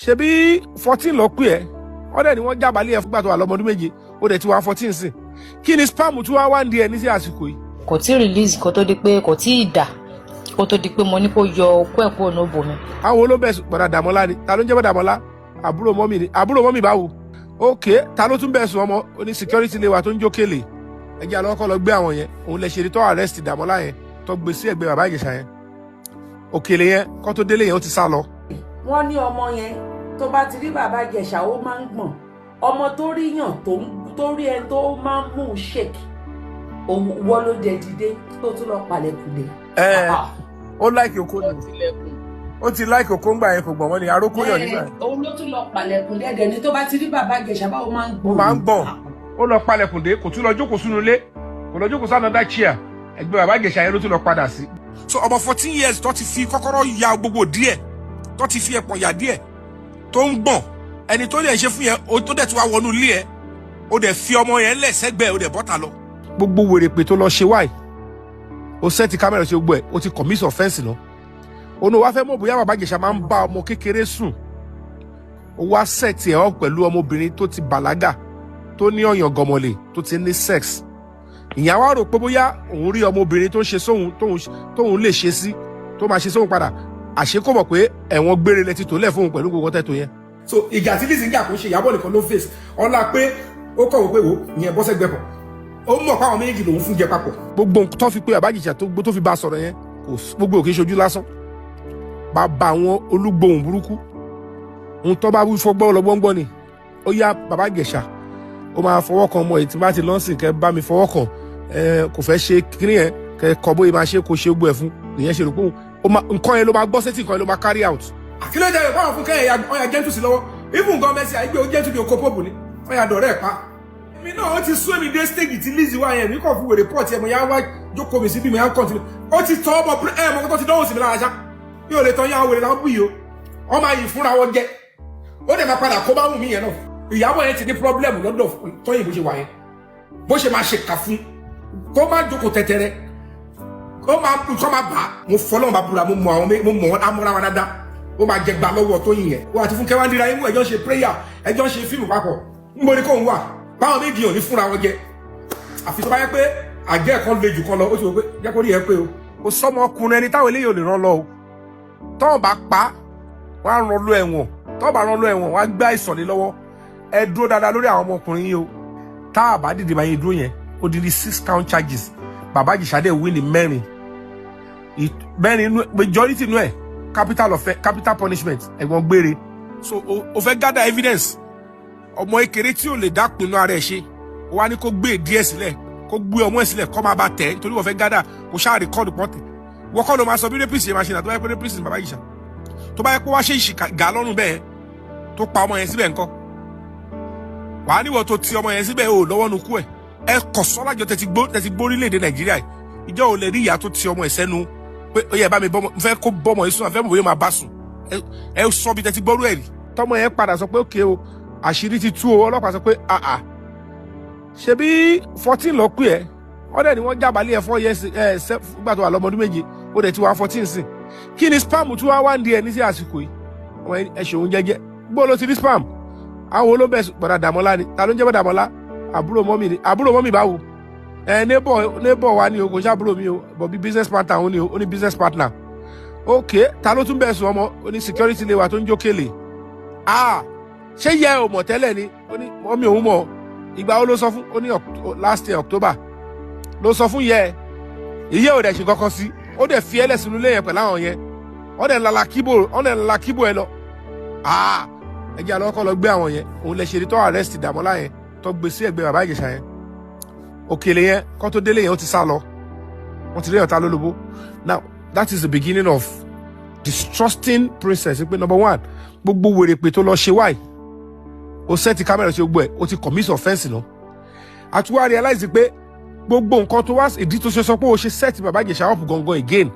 Ṣebí 14 lọ pé ẹ, wọ́n dẹ̀ ni wọ́n jábàálẹ̀ ẹ̀ fúgbà tó wà lọ́mọdún 7, ó dẹ̀ ti wá 14 sí. Kí ni sperm tí wọ́n wá ń di ẹ ní sí àsìkò yìí? Kò tí ì release kó tó di pé kò tí ì dà, kó tó di pé mo ní kó yọ okó ẹ̀ kúrò ní òbò mi. Àwọn olóbẹ̀ bọ̀dà Dàmọ́lá ni. Ta ló ń jẹ́ bọ̀dà Dàmọ́lá? Àbúrò mummy ni. Àbúrò mummy báwo? Ok, ta ló tún bẹ̀ sùn? Ọmọ oní security lè wà tó ń jókèlè. Ẹjẹ́ àlọ́ kọ́ lọ gbé àwọn yẹn. Òun lè ṣe ní tó arrest Dàmọ́lá yẹn, tó gbé sí ẹgbẹ́ bàbá Ìjẹ̀ṣà yẹn. Òkèlè yẹn, kó tó délé yẹn, ó ti sá lọ. Wọ́n ní ọmọ yẹn, tó bá ti rí bàbá Ìjẹ̀ṣà, ó máa ń gbọ̀n. Ọmọ tó rí yàn tó rí ẹni tó máa ń mú un shake, òun wọ́n ló dé dìde tó tún lọ palẹ̀kùn dé. Ẹ ó like okó ni, ó ti like okó ńgbà yẹn, kò gbọ̀n wọ́n ni arókóyọ̀ nígbà yẹn. Òun ló tún lọ palẹ̀kùn dé ẹ̀dẹ̀ ni. Tó bá ti rí bàbá Ìjẹ̀ṣà, báwo máa ń Ó gbọ̀n. máa ń gbọ̀n. Ó lọ palẹ̀kùn dé, kò tún lọ jókòó sínú ilé, kò lọ jókòó sí another chair. Ẹgbẹ́ bàbá Ìjẹ̀ṣà yẹn ló tún lọ padà sí. So ọmọ 14 years tó ti fi kọ́kọ́rọ́ ya gbogbo díẹ̀, tó ti fi ẹ̀pọ̀n yà díẹ̀, tó ń gbọ̀n, ẹni tó lè ṣe fún yẹn, ó tó dẹ̀ tún wá wọnú ilé ẹ̀, ó dẹ̀ fi ọmọ yẹn lẹ̀ sẹ́gbẹ̀ẹ́, ó dẹ̀ bọ́ta lọ. Gbogbo wèrè pé tó lọ ṣe wáì, ó set camera ṣe gbogbo ẹ̀, ó ti commit offence náà. Òun ò wá fẹ́ mọ̀ bóyá bàbá Ìjẹ̀ṣà máa ń bá ọmọ kékeré sùn. Ó wá set ẹ̀ ọ́ pẹ̀lú ọmọbìnrin tó ti bàlágà, tó ní ọ̀yàn gọmọlè, tó ti ní sex. Ìyẹn wá rò pé bóyá òun rí ọmọbìnrin tó ń ṣe sóhun tóun lè ṣe sí, tó máa ṣe sóhun padà. Àṣé kò mọ̀ pé ẹ̀wọ̀n gbére lẹ ti tó lẹ̀ fóun pẹ̀lú gbogbo tẹ́tò yẹn. So ìjà tí Lizzy ń jà, kò ń ṣe Ìyábọ̀ nìkan ló face. Ọlá pé ó kọ̀wé pé wò ìyẹn bọ́ sẹ́gbẹ́ kan, ó mọ̀ pé àwọn méjèèjì lòun fún jẹ papọ̀. Gbogbo nǹkan tó fi pé bàbá Ìjẹ̀ṣà tó fi bá a sọ̀rọ̀ yẹn, kò gbogbo òkè ṣojú lásán. Bàbá àwọn olúgbòhùn burúkú, ohun tó bá wí fọgbọ́n lọ́gbọ́ngbọ́n ni. Ó yá, bàbá Ìjẹ̀ṣà, ó máa fọwọ́ kan ọmọ yìí. Tí bá ti lọ́sìn, kẹ́ bá mi fọwọ́ kan ẹ, kò fẹ́ ṣe kíní yẹn, kẹ́ kọ́ bóyá máa ṣe, kó ṣe gbọ́ ẹ̀ fún ìyẹn. Ṣe rò pé ó máa nǹkan yẹn ló máa gbọ́ sétí, nǹkan yẹn ló máa carry out. Àkílẹ̀ jẹ́ ìpáwọn fún kẹ́yìn ọ̀yà gentle sí lọ́wọ́. Even gan Mercy àìgbé, ó gentle bí oko pope ni, ọ̀yà dọ̀rẹ́ ẹ̀ pa. Èmi náà, ó ti sún èmi dé stage tí Lizzy wá yẹn, mi kàn fún wèrè pọ̀ tiẹ̀, mo yá wá jókòó mi síbí, mo yá continue. Ó ti tọ́ ọmọ ẹ̀ mọ́ tó ti dánwò sí mi lára ṣá. Mi ò lè tán yá wèrè làwọn bù yìí o. Wọ́n máa yìí fúnra wọn jẹ, ó dẹ̀ máa padà kó bá wù mí yẹn náà. Ìyàwó yẹn ti ní problem lọ́dọ̀ Tóyìn. Bó ṣe wà yẹn, bó ṣe máa ṣe kà fún kó má jókòó tẹ́tẹ́rẹ́, kó máa nǹkan máa bà á. Mo fọlọ́run bá búra, mo mọ àwọn, mo mọ wọn, amúra wọn dáadáa. Ó máa jẹ gbà lọ́wọ́ Tóyìn yẹn. Wọ́n àti Fúnkẹ́ wá ń dira imú, ẹjọ́ ń ṣe prayer, ẹjọ́ ń ṣe fíìmù papọ̀. Ń bo ni kò ń wà báwọn méjì ò ní fúnra wọn jẹ, àfi tó bá yẹ pé àjẹ́ kan le jù kan lọ. Ó ti wò pé jẹ́ kó rí ẹ pé o. Kò sọmọ ọkùnrin ẹni táwọn eléyìí ò lè rán lọ o. Tọ́wọ́n bá pa wọ́n á rán lọ ẹ̀wọ̀n, tọ́wọ́n bá rán lọ ẹ̀wọ̀n, wọ́n á gbé àìsàn lé lọ́wọ́. Ẹ dúró dáadáa lórí àwọn ọmọkùnrin yìí o. Tá a bá dìde báyìí dúró yẹn, ó di ní six count charges. Bàbá Ìjẹ̀ṣà dẹ̀ win ní mẹ́rin, mẹ́rin inú, majority inú ẹ̀, capital of capital punishment, ẹ̀wọ̀n gbére. So o fẹ́ gather evidence ọmọ ekere tí ò lè dá pinnu ara ẹ̀ ṣe, ó wá ní kó gbé díẹ̀ sílẹ̀, kó gbé ọmọ ẹ̀ sílẹ̀, kó máa bá tẹ̀, nítorí wọ́n fẹ́ gather, kó ṣáà record pọ́ǹtẹ̀. Wọ́n kọ́ ló máa sọ bí rapist yẹn máa ṣe nà. Tó bá yẹ pé rapist ni bàbá Ìjẹ̀ṣà, tó bá yẹ kó wá ṣe ìṣìkà gà lọ́rùn bẹ́ẹ̀, tó pa ọmọ yẹn síbẹ̀ ńkọ́? Wàá níwọ̀ tó ti ọmọ yẹn síbẹ̀ ò lọ́wọ́ nu kú ẹ̀. Ẹ kọ̀ sọ́lájọ tẹ́tí gbórílẹ̀-èdè Nàìjíríà yìí. Ìjọ ò lè rí ìyá tó ti ọmọ ẹ̀ sẹ́nu pé ó yẹ bá mi bọ́mọ, n fẹ́ kó bọ́mọ yìí sùn, àfẹ́ mọ̀ bóyá máa bá sùn. Ẹ sọ bí tẹ́tí gbọ́rú ẹ̀ rí. Tọmọ yẹn padà sọ pé ókè o, àṣírí ti tú o. Ọlọ́pàá sọ pé àà, ṣebí 14 lọ pé ẹ, wọ́n dẹ̀ ni wọ́n jábàálẹ̀ ẹ̀ 4 years ẹ̀ gbà tó wà lọ́mọdún 7, ó dẹ̀ ti wá 14 sí. Kí ni sperm tí wọ́n wá ń di ẹ̀ ní sí àsìkò yìí? Ọmọ ẹ ṣòun jẹ́jẹ́ gbọ́ ló ti rí sperm. Àwọn olóbẹ̀ bọ̀dà Dàmọ́lá ni. Ta ló ń jẹ́ bọ̀dà Dàmọ́lá? Àbúrò mummy ni. Àbúrò mummy báwo? Ẹ neighbor wa ni o, kò ṣàbúrò mi o, but bí business partner òun ni o. Ó ní business partner. Ok, ta ló tún bẹ̀ sùn? Ọmọ ó ní security lè wà tó ń jókèlè. Ah, ṣé yẹ ò mọ̀ tẹ́lẹ̀ ni? Ó ní mummy òun mọ̀. Ìgbà wo ló sọ fún? Ó ní last year October ló sọ fún yẹ. Ìyẹ́ ò dẹ̀ ṣe kankan sí, ó dẹ̀ fi ẹlẹ̀ sínú ilé yẹn pẹ̀lú àwọn yẹn, wọ́n dẹ̀ lala kíbò, wọ́n dẹ̀ lala kíbò ẹ lọ. Ah, ẹ jẹ́ àlọ́ kọ́ lọ gbé àwọn yẹn. Òun lè ṣe ní tó arrest Dàmọ́lá yẹn, tó gbé sí ẹgbẹ́ bàbá Ìjẹ̀ṣà yẹn. Òkèlè yẹn, kó tó délé yẹn, ó ti sá lọ. Wọ́n ti rí ọ̀tá lólobó. Now that is the beginning of distrusting Princess, pé number one, gbogbo wèrè pé tó lọ ṣe wáì, ó set camera ṣe gbogbo ẹ̀, ó ti commit offence náà. Àti wá realize pé gbogbo nǹkan tó wá, ìdí tó ṣe sọ pé ó ṣe set bàbá Ìjẹ̀ṣà up gangan again,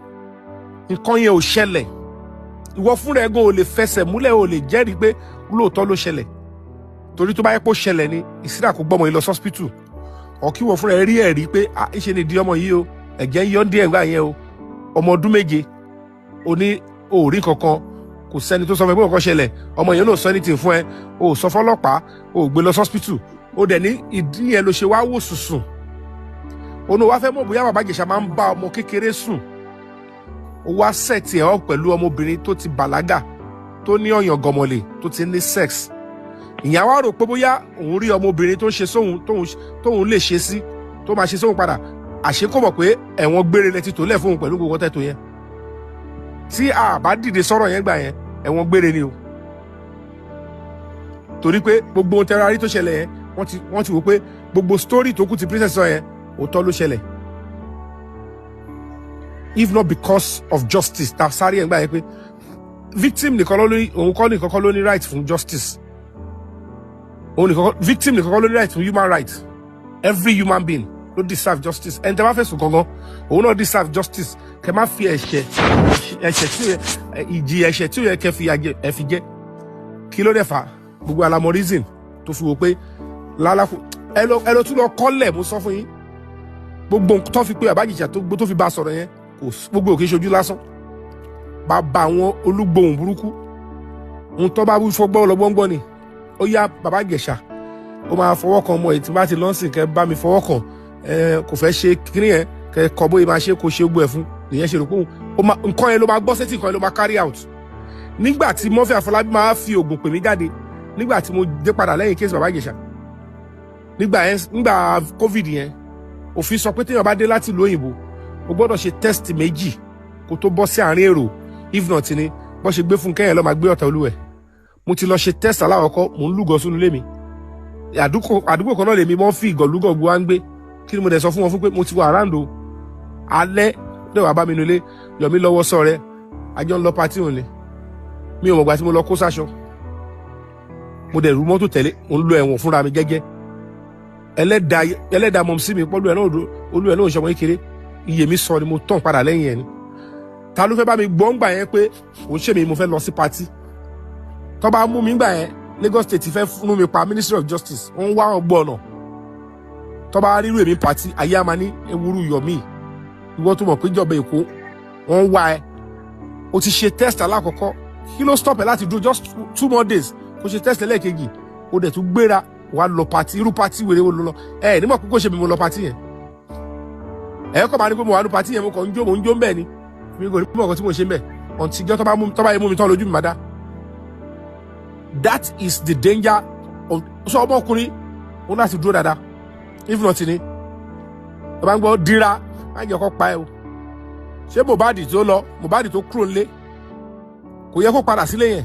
nǹkan yẹn ò ṣẹlẹ̀. Ìwọ fúnra ẹ gan ò lè fẹsẹ̀ múlẹ̀, ò lè jẹ́rìí pé lóòótọ́ ló ṣẹlẹ̀, torí tó bá yẹ kó ṣẹlẹ̀ ni ìsírà kó gbọ́mọ yìí lọ hospital, ọ̀ kí wọ́n fúnra ẹ rí ẹ̀rí pé ah, ìṣe ni di ọmọ yìí o, ẹ̀jẹ̀ ń yọ díẹ̀ ńgbà yẹn o. Ọmọ ọdún 7, o ní òórí kankan. Kò sẹ́ni tó sọ fún ẹ pé nǹkan ṣẹlẹ̀. Ọmọ yẹn náà sọ anything fún ẹ, o ò sọ fọlọ́pàá, o ò gbé lọ hospital. O dẹ̀ ní ìdí yẹn ló ṣe wá wò sùsùn. Òun wá fẹ́ mọ̀ bóyá Bàbá Ìjẹ̀ṣà máa ń bá ọmọ kékeré sùn. Ó wá set ẹ̀ ọ́ pẹ̀lú ọmọbìnrin tó ti bàlágà, tó ní ọ̀yàn gọmọlè, tó ti ní sex. Ìyẹn wá rò pé bóyá òun rí ọmọbìnrin tó ń ṣe sóhun tóun lè ṣe sí, tó máa ṣe sóhun padà. Àṣé kò mọ̀ pé ẹ̀wọ̀n gbére lẹ ti tò lẹ̀ fóun pẹ̀lú gbogbo tẹ́tò yẹn. Tí a bá dìde sọ̀rọ̀ yẹn gbà yẹn, ẹ̀wọ̀n gbére ni o, torí pé gbogbo ohun tẹ́ra rí tó ṣẹlẹ̀ yẹn, wọ́n ti wò pé gbogbo story tó kù ti Princess sọ yẹn, òótọ́ ló ṣẹlẹ̀, if not because of justice ta sáré ẹ̀ gbà yẹn pé victim nìkan ló ní, òun kọ́ nìkan kọ́ ló ní right fún justice. Òun nìkan kọ́, victim nìkan kọ́ ló ní right fún human right. Every human being ló deserve justice. Ẹni tẹ́ bá fẹ̀sùn gangan, òun náà deserve justice. Kẹ́ má fi ẹ̀ṣẹ̀ tí ó yẹ, ìjìyà ẹ̀ṣẹ̀ tí ó yẹ kẹ́ fi yà jẹ, ẹ fi jẹ. Kí ló dẹ̀ fà gbogbo alamọ reason tó fi wò pé lálákù ẹ lọ tún lọ kọ́lẹ̀. Mo sọ fún yín, gbogbo nǹkan tó fi pé Bàbá Ìjẹ̀ṣà tó fi bá a sọ̀rọ̀ yẹn, kò gbogbo òkè ṣojú lásán. Bàbá àwọn olúgbòhùn burúkú, ohun tó bá wí fọgbọ́n lọ́gbọ́ngbọ́n ni. Ó yá, Bàbá Ìjẹ̀ṣà, ó máa fọwọ́ kan ọmọ yìí. Tí bá ti lọ́sìn, kẹ́ bá mi fọwọ́ kan ẹ, kò fẹ́ ṣe kíní yẹn, kẹ́ kọ́ bóyá máa ṣe, kó ṣe gbọ́ ẹ̀ fún nìyẹn. Ṣe rò pé ó máa nǹkan yẹn ló máa gbọ́ sétí, nǹkan yẹn ló máa carry out. Nígbà tí Murphy Àfọlábí máa fi oògùn pè mí jáde, nígbà tí mo dé padà lẹ́yìn case Bàbá Ìjẹ̀ṣà, nígbà yẹn, nígbà COVID yẹn, òfin sọ pé téèyàn bá dé láti ìlú òyìnbó, o gbọ́dọ̀ ṣe test méjì kó tó bọ́ sí àárín èrò. If not ni bọ́ ṣe gbé fún kẹ́yìn lọ́ọ́ máa gbé ọ̀tá olúwẹ̀. Mo ti lọ ṣe test aláwọ̀kọ́, mò ń lúgọ sínú ilé mi. Àdúgbò kan náà lèmi mọ́ fi ìgọ̀lúgọ̀ gbọ́ wá ń gbé. Kí ni mo dẹ̀ sọ fún wọn fún pé mo ti wà around o. Alẹ́ dẹ̀ wá bá mi nulẹ̀, yọ̀mí lọ́wọ́ sọ rẹ, àjọ ń lọ party òun ni. Mi ò mọ̀gbà tí mo lọ kó sáṣọ, mo dẹ̀ rú mọ́tò tẹ̀lé. Mo ń lo ẹ̀wọ̀n fúnra mi gẹ́gẹ́. Ẹlẹ́dàá, ẹlẹ́dàá mọ̀ sí mi pọ́lú ẹ̀ náà, olú ẹ̀ náà ṣọmọ kékeré. Iye mi sọ ni mo tàn padà lẹ́yìn ẹ̀ ni. Ta ló fẹ́ bá mi gbọ́ ńgbà yẹn pé kò ń ṣe mi? Mo fẹ́ lọ sí party tó bá mú mi ńgbà yẹn, Lagos State fẹ́ fún mi pa. Ministry of Justice, wọ́n ń wá ọgbọ́n ọ̀nà. Tó bá rírú èmi party, ayé àmà ní ewúrú yọ̀mí. Ìwọ tó mọ̀ pé ìjọba Èkó wọ́n ń wá ẹ, o ti ṣe test alákọ̀ọ́kọ́, kí ló stop ẹ láti dúró just 2 more days kó ṣe test ẹlẹ́ẹ̀kejì? O dẹ̀ tún gbéra wàá lọ party. Irú party wèrè wo ló lọ? Ẹ nímọ̀ kókó ṣe mi, mo lọ party yẹn. Ẹ kọ́ máa ní pé mo wà ní party yẹn, mo kàn ń jó, mo ń jó ń bẹ̀ ni. Mi kò ní mọ̀ nǹkan tí mo ṣe ń bẹ̀ ọ̀ntì ìjọ tó bá mú, tó bá yẹ mú mi tán, lójú mi máa dá. That is the danger of so ọmọkùnrin ó láti dúró dáadáa. If not ni ẹ bá ń gbọ́ dira, má jẹ́ kó pa ẹ o. Ṣé Mohbad tó lọ, Mohbad tó kúrò nílé, kò yẹ kó padà sílé yẹn.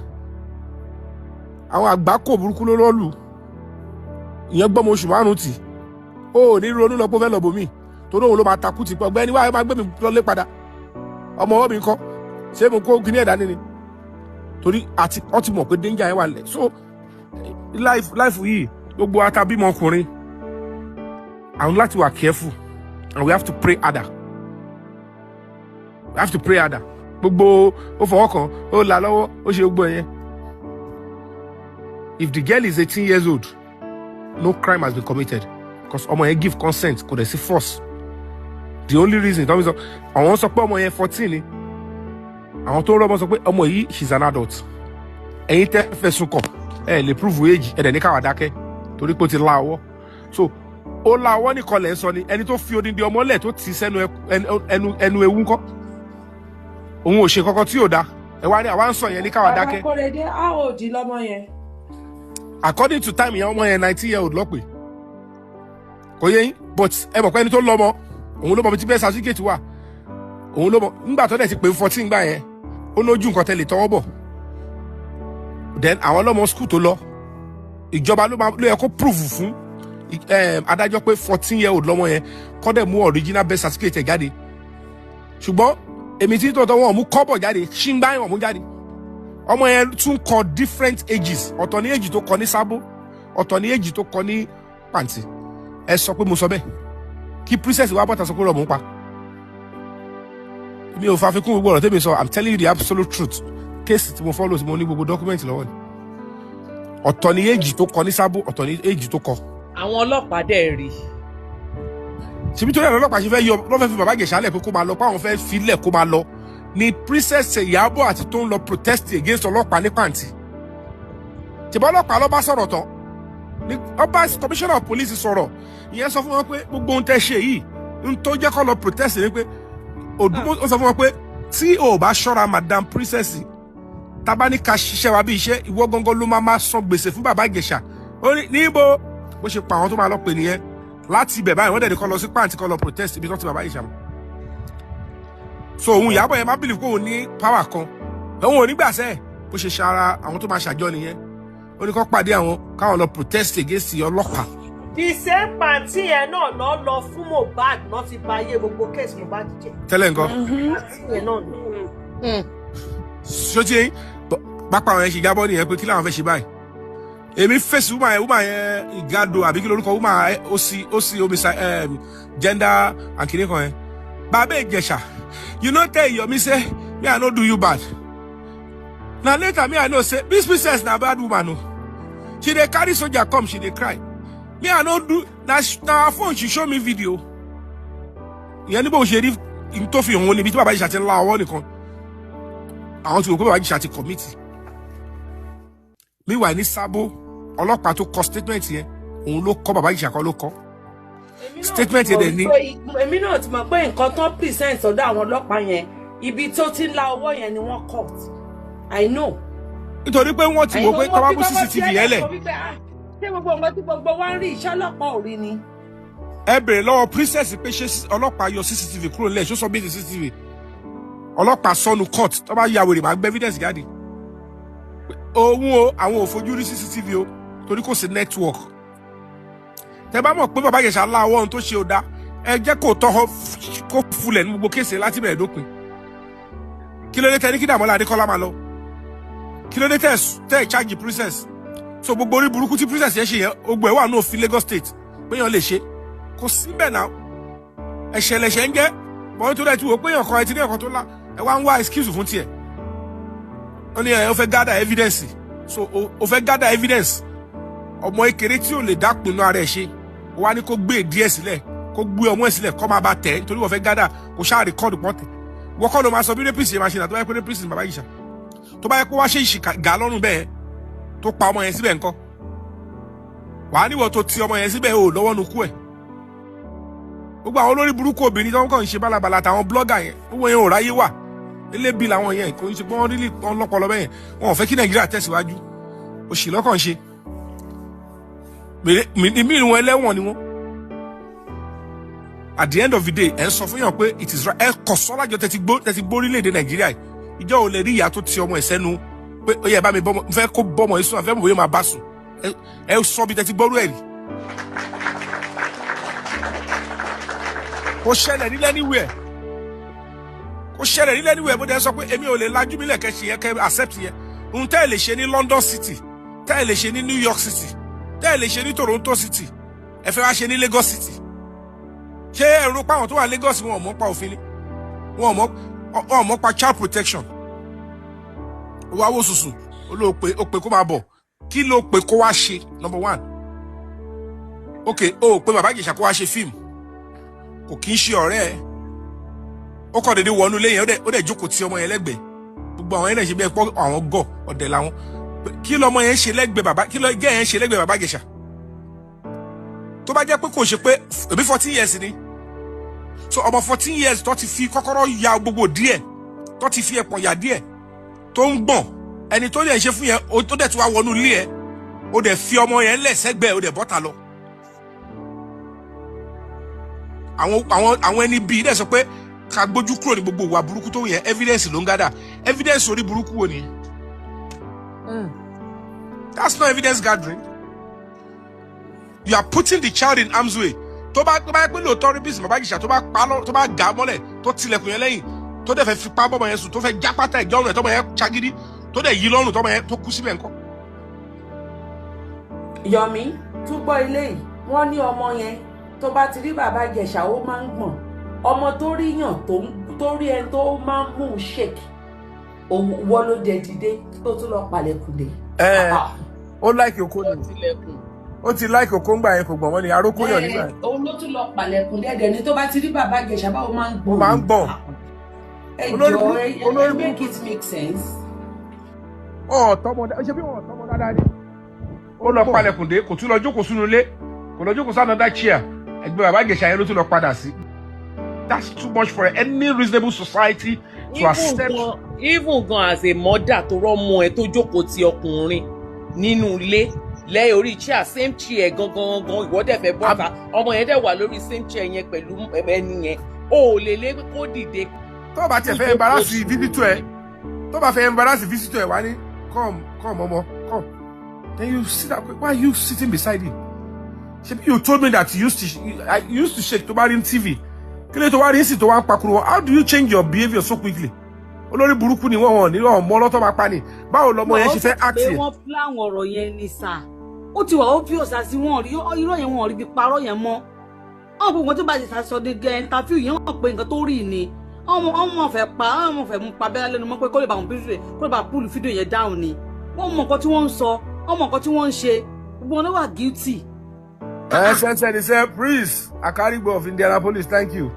Àwọn àgbákò burúkú ló lọ́ọ̀lù ìyẹn. Gbọ́mọ oṣù 5 tì ó ò ní ronú lọ pé ó fẹ́ lọ bòmí, torí òun ló máa takú ti pọ̀. Ọ̀gbẹ́ni wáyé máa gbé mi lọlé padà. Ọmọ ọwọ́ mi kọ́, ṣé mo kó kíní ẹ̀dá nínú? Torí àti wọ́n ti mọ̀ pé danger yẹn wà lẹ̀. So life yìí, gbogbo atabímọ ọkùnrin, àwọn láti wà careful and we have to pray harder. We have to pray harder. Gbogbo ó fọwọ́ kàn, ó là lọ́wọ́, ó ṣe gbogbo ẹ̀yẹn, if the girl is 18 years old, no crime has been committed because ọmọ yẹn give consent, kò dẹ̀ sí force. The only reason tó ń sọ, àwọn sọ pé ọmọ yẹn 14 ni. Àwọn tó rọ́mọ sọ pé ọmọ yìí, she's an adult. Ẹ̀yin tẹ́ fẹ̀sùn kàn, ẹ lè prove age ẹ dẹ̀ ní káwá dákẹ́ torí pé ó ti la ọwọ́. So ó la ọwọ́ nìkan lẹ̀ ń sọ ni. Ẹni tó fi odindi ọmọ lẹ̀, tó ti sẹ́nu ẹnu ewu ńkọ́? Òun ò ṣe kankan tí ò da. Ẹ wá ní àwa ń sọ yẹn ní káwá dákẹ́. Bàbá Kórèdé, how old lọmọ yẹn? According to time yẹn, ọmọ yẹn 19 year old lọ́pẹ́, kò yẹ yín? But ẹ mọ̀ pé ẹni tó lọ́mọ, òun ló mọ bí tí bẹ́ẹ̀ certificate wà, òun ló mọ nígbà tó dẹ̀ ti pé 14 gbà yẹn. Ó lójú nǹkan tẹ́lẹ̀ tọwọ́ bọ̀. Then àwọn ọlọ́mọ school tó lọ, ìjọba ló máa ló yẹ kó prove fún adájọ́ pé 14 year old lọ́mọ yẹn, kó dẹ̀ mú original birth certificate ẹ̀ jáde. Ṣùgbọ́n èmi tí tòótọ́, wọn ò mú kọ́bọ̀ jáde, ṣíngbá wọn mú jáde. Ọmọ yẹn tún kọ different ages. Ọ̀tọ̀ ní age tó kọ ní Sábó, ọ̀tọ̀ ní age tó kọ ní Pàǹtí. Ẹ sọ pé mo sọ bẹ́ẹ̀, kí Princess wa bọ́ta sọ pé rọ̀ mò ń pa. Mi ò fa fikún gbogbo ọ̀rọ̀ tẹ́mi sọ. I'm telling you the absolute truth. Case tí mo follow, tí mo ní gbogbo document lọ́wọ́ ni. Ọ̀tọ̀ ní age tó kọ ní Sábó, ọ̀tọ̀ ní age tó kọ. Àwọn ọlọ́pàá dẹ̀ rí. Ṣebí torí ẹ̀rọ ọlọ́pàá ṣe fẹ́ yọ, lọ́ fẹ́ fi Bàbá Ìjẹ̀ṣà lẹ̀ pé kó máa lọ, pé àwọn fẹ́ filẹ̀ kó máa lọ. Ni Princess Ìyábọ̀ àti tó ń lọ protest against ọlọ́pàá ní Pàǹtí. Tìbọn ọlọ́pàá ló bá sọ̀rọ̀ tán ní ọba commissioner of police sọ̀rọ̀. Ìyẹn sọ fún wọn pé gbogbo ohun tẹ́ ṣe yìí ń tó jẹ́ kó lọ protest ni pé Òdùmó. Ó sọ fún wọn pé tí o ò bá ṣọ́ra, Madam Princess, tábà ní ká ṣiṣẹ́ wa bí iṣẹ́, ìwọ gangan ló máa san gbèsè fún Bàbá Ìjẹ̀ṣà. Ó ní níbo bó ṣe pa àwọn tó máa lọ pè nìyẹn. Láti ibẹ̀ báyìí, wọ́n dẹ̀ ní kó lọ sí Pàǹtí, kó lọ protest ibi tó ti Bàbá Ìjẹ̀ṣà mọ́. So òun Ìyábọ̀ yẹn máa believe pé òun ní power kan, òun ò ní gbà sẹ́ẹ̀. Bó ṣe ṣara àwọn tó máa ṣàjọ nìyẹn. Ó ní kó pàdé àwọn káwọn lọ protest against ọlọ́pàá. The same party yẹn náà lọ lọ fún Mohbad náà ti ba ayé gbogbo case Mohbad jẹ́. Tẹ́lẹ̀ nǹkan. Party yẹn náà ni. Ṣó ti yẹn pápá àwọn yẹn ṣe jábọ́ nìyẹn pé kí làwọn fẹ́ ṣe báyìí. Èmi fèsì woman yẹn, woman yẹn ìgado àbí kí lorúkọ woman yẹn, ó sì homicide, gender and kìnìún kan yẹn. Bàbá Ìjẹ̀ṣà, you no tell Yomi say me I no do you bad. Na later me I know say this Princess na bad woman o. She dey carry soldier come, she dey cry. Me I no do na her phone she show me video. Ìyẹn ní bó ṣe rí n tó fi hàn níbi tí Bàbá Ìjẹ̀ṣà ti ń la ọwọ́ nìkan. Àwọn tí wò pé Bàbá Ìjẹ̀ṣà ti commit. Meanwhile, ní Sábó, ọlọ́pàá tó kọ statement yẹn, òun ló kọ, Bàbá Ìjẹ̀ṣà kọ́ ló kọ statement yẹn dẹ̀ ní. Èmi náà ti mọ̀ pé nǹkan tán present ọ̀dọ̀ àwọn ọlọ́pàá yẹn, ibi tó ti ń la ọwọ́ yẹn ni wọ́n cut. I know. Nítorí pé wọ́n ti wò pé tọ́wọ́ mú CCTV yẹn lẹ̀. Ṣé gbogbo nǹkan tí gbogbo wa ń rí, iṣẹ́ ọlọ́pàá ò rí ni? Ẹ bèrè lọ́wọ́ Princess pé ṣé ọlọ́pàá yọ CCTV kúrò nílẹ̀, ṣó sọ bí ti CCTV ọlọ́pàá sọnù court. Tó bá ya wèrè, máa gbé evidence jáde. Òun o, àwọn ò fojú rí CCTV o, torí kò sí network. Tẹ bá mọ̀ pé Bàbá Ìjẹ̀ṣà láwọ́ ohun tó ṣe ò dá, ẹ jẹ́ kó tọ́ kó fulẹ̀ ní gbogbo case láti bẹ̀rẹ̀ dópin. Kí ló dé tẹ ní kí Dàmọ́lá Adékọ́lá máa lọ? Kí ló dé tẹ charge Princess? So gbogbo orí burúkú tí Princess yẹn ṣe yẹn, gbogbo ẹ̀ wà ní òfin Lagos State pé yẹn lè ṣe, kò síbẹ̀ náà. Ẹ̀ṣẹ̀ lẹ̀ṣẹ̀ ń jẹ́ bọ́n. Nítorí ẹ ti wò pé èèyàn kan, ẹ ti ní ẹ̀kan tó lá, ẹ wá ń wá excuse fún tiẹ̀. Ó ní ẹ ó fẹ́ gather evidence. So ó fẹ́ gather evidence, ọmọ ekere tí ò lè dá pinnu ara ẹ̀ ṣe, ó wá ní kó gbé díẹ̀ sílẹ̀, kó gbé ọmọ ẹ̀ sílẹ̀, kó máa bá tẹ̀, nítorí wọ́n fẹ́ gather kó ṣáà record pọ́n tẹ̀. Wọ́n kọ́ ló máa sọ bí rapist yẹn máa ṣe nà. Tó bá yẹ pé rapist ni Bàbá Ìjẹ̀ṣà, tó bá yẹ kó wá ṣe ìṣìkà gà lọ́rùn bẹ́ẹ̀ tó pa ọmọ yẹn síbẹ̀ ńkọ́? Wàá níwọ̀ tó ti ọmọ yẹn síbẹ̀ ò lọ́wọ́ nu kú ẹ̀. Gbogbo àwọn olórí burúkú obìnrin tó ń kàn ń ṣe bálabàla àtàwọn blogger yẹn, gbogbo yẹn ò ráyé wà. Elébi làwọn yẹn, kò ń ṣe pé wọ́n rí wọn lọ́pọlọ bẹ́yẹn. Wọn ò fẹ́ kí Nàìjíríà tẹ̀síwájú, òṣì lọ́kàn ṣe mí wọn, ẹlẹ́wọ̀n ni wọ́n. At the end of the day, ẹ ń sọ fún yàn pé it is right. Ẹ kọ̀ sọ́lájọ tẹ́tí gbórílẹ̀-èdè Nàìjíríà yìí. Ìjọ ò lè rí ìyá tó ti ọmọ ẹ̀ sẹ́nu pé ó yẹ bá mi bọ́mọ, fẹ́ kó bọ́mọ yìí sùn, àfẹ́ mọ̀ bóyá máa bá sùn. Ẹ sọ bí tẹ́tí gbọ́rú ẹ̀ rí. Kò ṣẹlẹ̀ nílẹ̀ anywhere, kò ṣẹlẹ̀ nílẹ̀ anywhere. Bó dẹ́ sọ pé èmi ò lè lajú mílẹ̀ kẹ́ ṣe yẹn, kẹ́ accept yẹn. Ohun tẹ́ ẹ lè ṣe ní London City, tẹ́ ẹ lè ṣe ní New York City, tẹ́ ẹ lè ṣe ní Toronto City, ẹ fẹ́ wá ṣe ní Lagos City. Ṣé ẹ̀rọ pa àwọn tó wà Lagos, wọn ò mọ̀ pa òfin ni? Wọn ò mọ̀ pa child protection? Ó wá wò sùsùn, ó ló pe, ó pe kó máa bọ̀. Kí ló pe kó wá ṣe? Number one, ok, ó pe Bàbá Ìjẹ̀ṣà kó wá ṣe fíìmù, kò kí ń ṣe ọ̀rẹ́ ẹ̀. Ó kọ́ dédé wọnú ilé yẹn, ó dẹ̀ jókòó ti ọmọ yẹn lẹ́gbẹ̀ẹ́. Gbogbo àwọn yẹn náà ṣe bí ẹ pọ́ àwọn gọ̀ ọ̀dẹ̀ làwọn. Kí lọmọ yẹn ṣe lẹ́gbẹ̀ẹ́ bàbá? Kí lọ gẹ́ yẹn ṣe lẹ́gbẹ̀ẹ́ Bàbá Ìjẹ̀ṣà? Tó bá jẹ́ pé kò ṣe pé èmi 14 years ni. So ọmọ 14 years tó ti fi kọ́kọ́rọ́ ya gbogbo díẹ̀, tó ti fi ẹ̀pọ̀n yà díẹ̀, tó ń gbọ̀n, ẹni tó dẹ̀ ṣe fún yẹn, tó dẹ̀ tún wá wọnú ilé ẹ̀, ó dẹ̀ fi ọmọ yẹn lẹ̀ sẹ́gbẹ̀ẹ́, ó dẹ̀ bọ́ta lọ. Àwọn ẹni bíi dẹ̀ sọ pé ká gbójú kúrò ní gbogbo ìwà burúkú tó yẹn. Evidence ló ń gather. Evidence orí burúkú wo nìyẹn? That's not evidence gathering. You are putting the child in harm's way. Tó bá yẹ pé lóòótọ́ rí bísí Bàbá Ìjẹ̀ṣà, tó bá pa lọ, tó bá gà á mọ́lẹ̀, tó tilẹ̀kùn yẹn lẹ́yìn, tó dẹ̀ fẹ́ fipá bọ́mọ yẹn sùn, tó fẹ́ já pátá ìjọ ọ̀rùn ẹ̀, tọ́mọ yẹn ṣagídí, tó dẹ̀ yí lọ́rùn, tọ́mọ yẹn tó kú síbẹ̀ ńkọ́? Yomi, tún gbọ́ ilé yìí. Wọ́n ní ọmọ yẹn, tó bá ti rí Bàbá Ìjẹ̀ṣà, ó máa ń gbọ̀n. Ọmọ tó rí yàn tó rí ẹni tó máa ń mú un shake, òun wọ́n ló dé dìde tó tún lọ palẹ̀kùn dé. Ẹ ó like oko Ó ni. Tilẹ̀kùn. Ó ti like oko ńgbà yẹn, kò gbọ̀n wọ́n ni arókó yàn nígbà yẹn. Òun ló tún lọ palẹ̀kùn dé. Ẹ̀dẹ̀ ni tó bá ti rí Bàbá Ìjẹ̀ṣà, báwo máa ń gbọ̀n. Ó máa ń gbọ̀n. Ẹ Olórí jọ̀ọ́, burúkú ẹ olórí make burúkú. it make sense. Ọ̀tọ́mọ ṣe bí wọn ọ̀tọ́mọ dáadáa ni. Ó lọ palẹ̀kùn dé, kò tún lọ jókòó sínú ilé, kò lọ jókòó sí another chair. Ẹgbẹ́ bàbá Ìjẹ̀ṣà yẹn ló tún lọ padà sí. That's too much for any reasonable society to Even accept. gan, even gan, as a mother tó rọ́mọ ẹ tó jókòó ti ọkùnrin nínú ilé lẹ́yìn orí chair, same chair gangan gangan, ìwọ dẹ̀ fẹ́ bọ́ta, ọmọ yẹn dẹ̀ wà lórí same chair yẹn pẹ̀lú ẹni yẹn, o ò lè lé kó dìde. Tó o bá tiẹ̀ fẹ́ embarrass visitor ẹ, tó o bá fẹ́ embarrass visitor ẹ, wá ní, "Come, come, ọmọ, come." Then you sit down. Why are you sitting beside him? Ṣebí you told me that you used to shake tó bá rí TV. Kí ló tó wá rí sí tó wá ń pakuru wọn? How do you change your behaviour so quickly? Olórí burúkú ni wọ́n. Wọ́n ní wọ́n mọ ọlọ́tọ́ máa pa ni. Báwo lọmọ yẹn ṣe fẹ́ act Pé yẹn? wọ́n plan ọ̀rọ̀ yẹn ni sà. Ó ti wà obvious àti wọn rí irọ́ yẹn, wọn rí bí parọ́ yẹn mọ́. Wọn gbogbo tó bá ti sọ de gẹ interview yẹn, wọn pé nǹkan tó rí ni ọmọ ọmọ fẹ́ pa, ọmọ fẹ́ mú pa bẹ́ẹ̀ lẹ́nu mọ́, pé kó lè bá wọn fídíò, kó lè bá pull fídíò yẹn down ni. Wọ́n mọ nǹkan tí wọ́n ń sọ, wọ́n mọ nǹkan tí wọ́n ń ṣe. Gbogbo wọn ló wà guilty. Ẹ ṣe ní sẹ Prince Akarigbo of Indianapolis, thank you.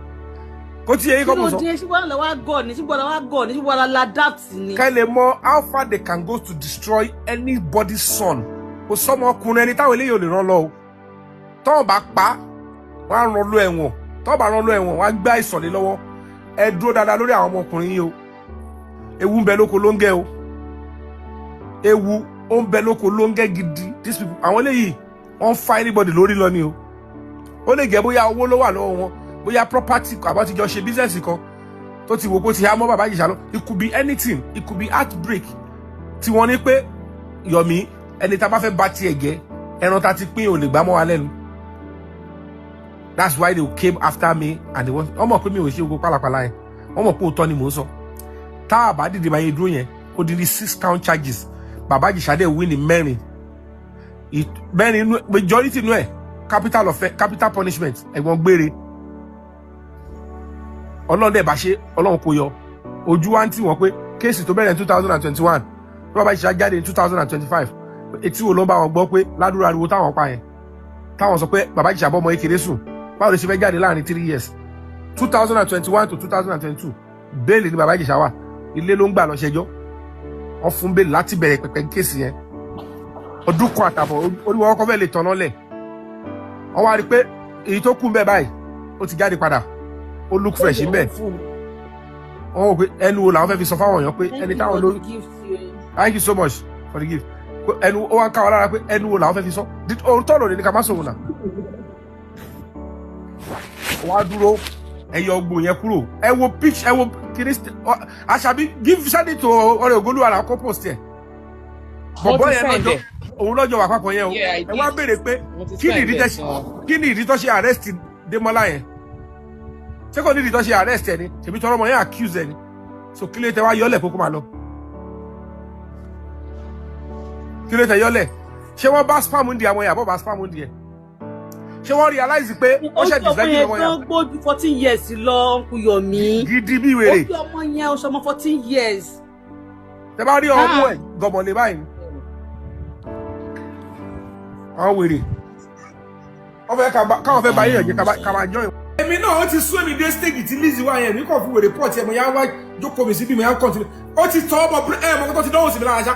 Kó tí eyín Kí kọ́ ló mọ̀ sọ. dé? Ṣùgbọ́n àlọ́ wa gọ̀ ni, ṣùgbọ́n àlọ́ wa gọ̀ ni, ṣùgbọ́n àlọ́ adapt ni. Kẹ́ lè mọ how far they can go to destroy anybody's son. Kò sọmọ ọkùnrin ẹni táwọn eléyìí ò lè rán lọ o. Tọ́wọ́n bá pa, wọ́n á rán lọ ẹ̀wọ̀n. Tọ́wọ́n bá rán lọ ẹ̀wọ̀n, wọ́n á gbá ìsọ̀lẹ̀ lọ́wọ́. Ẹ dúró dáadáa lórí àwọn ọmọkùnrin yìí o. Ewu ń bẹ lóko ló ń gẹ o. Ewu ó ń bẹ lóko ló ń gẹ gidi. These people, àwọn eléyìí, wọ́n fa anybody lórí lọ ni o. Ó lè jẹ́ bóyá owó ló wà lọ́wọ́ wọn, bóyá property, àbá ti jọ ṣe business kan tó ti wò kó ti há mọ́ bàbá Ìjẹ̀ṣà lọ. It could be anything. It could be heartbreak tí wọ́n ní pé Yomi, ẹni tá a bá fẹ́ bá tiẹ̀ jẹ́, ẹran tá a ti pín ò lè gbá mọ́ wa lẹ́nu. That's why they came after me and they want. Wọ́n mọ̀ pé mi ò ṣe gbogbo pálapàla yẹn. Wọ́n mọ̀ pé òótọ́ ni mò ń sọ. Tá a bá dìde báyìí dúró yẹn, ó di ní six count charges. Bàbá Ìjẹ̀ṣà dẹ̀ win ní mẹ́rin, mẹ́rin inú, majority inú ẹ̀, capital of capital punishment, ẹ̀wọ̀n gbére. Ọlọ́run dẹ̀ bá ṣe, Ọlọ́run kò yọ ojú wa ń tì wọ́n pé case tó bẹ̀rẹ̀ ní 2021, tó bàbá Ìjẹ̀ṣà jáde ní 2025, etí wo ló ń bá wọn gbọ́ pé ládùúrà ariwo táwọn pa yẹn, táwọn sọ pé bàbá Ìjẹ̀ṣà bọ́ ọmọ kékeré sùn, báwo ló ṣe fẹ́ jáde láàrin 3 years? 2021 to 2022, bail ni bàbá Ìjẹ̀ṣà wà. Ilé ló ń gbà lọ ṣẹjọ́. Wọ́n fún bail láti bẹ̀rẹ̀ pẹ̀pẹ̀ case yẹn. Ọdún kan àtàbọ̀ oríwọ̀ ọkọ̀ fẹ́ lè tọ̀nà lẹ̀. Wọ́n wá rí i pé èyí tó kù ń bẹ̀ báyìí, ó ti jáde padà, ó look fresh ń bẹ̀. Wọ́n wò pé ẹnu wo làwọn fẹ́ fi sọ fáwọn èèyàn pé ẹni táwọn lórí. Thank you so much for the gift. Ẹnu ó wá ń ká wa lára pé ẹnu wo làwọn fẹ́ fi sọ ohun tọ́lọ̀ ní ká má sọ̀rọ̀ náà. Wọ́n á dúró, ẹ yọ ogbó yẹn kúrò. Ẹ wo pitch, ẹ wo kiri. Àṣàbí, give, send it to ọ̀rẹ́ ògolúwa náà, kó post ẹ. Bọ̀bọ̀ yẹn lọ́jọ́ òun lọ́jọ́ wà papọ̀ yẹn o. Ẹ wá béèrè pé kí ni ìdí tó ṣe arrest Démọ́lá yẹn? Ṣé kò ní ìdí tó ṣe arrest ẹ ni? Ṣèbí tọrọ ọmọ yẹn accuse ẹ ni. So kí ló tẹ wá yọlẹ̀ kókó máa lọ? Kí ló tẹ yọlẹ̀? Ṣé wọ́n bá sperm ń di àwọn yẹn àbọ̀ bá sperm ń di ẹ̀? Ṣé wọ́n realize pé ó ṣe disvirgin ọmọ yẹn? Ó gbójú 14 years lọ, Uncle Yomi. Gidi bí wèrè. Ó fi ọmọ yẹn, ó ṣọmọ 14 years. Tẹ bá rí ọmú ẹ gọmọlé báyìí, àwọn wèrè wọ́n fẹ́ káwọn fẹ́ bá yíyan jẹ́ ká máa join. Èmi náà, ó ti sún èmi dé stage tí Lizzy wá yẹn, mi kàn fi wèrè pọ̀ tiẹ̀, mo yá wá jókòó mi síbí, mo yá continue. Ó ti tọ́ ọmọ ẹ mọ̀ tó ti dánwò sí mi lára ṣá.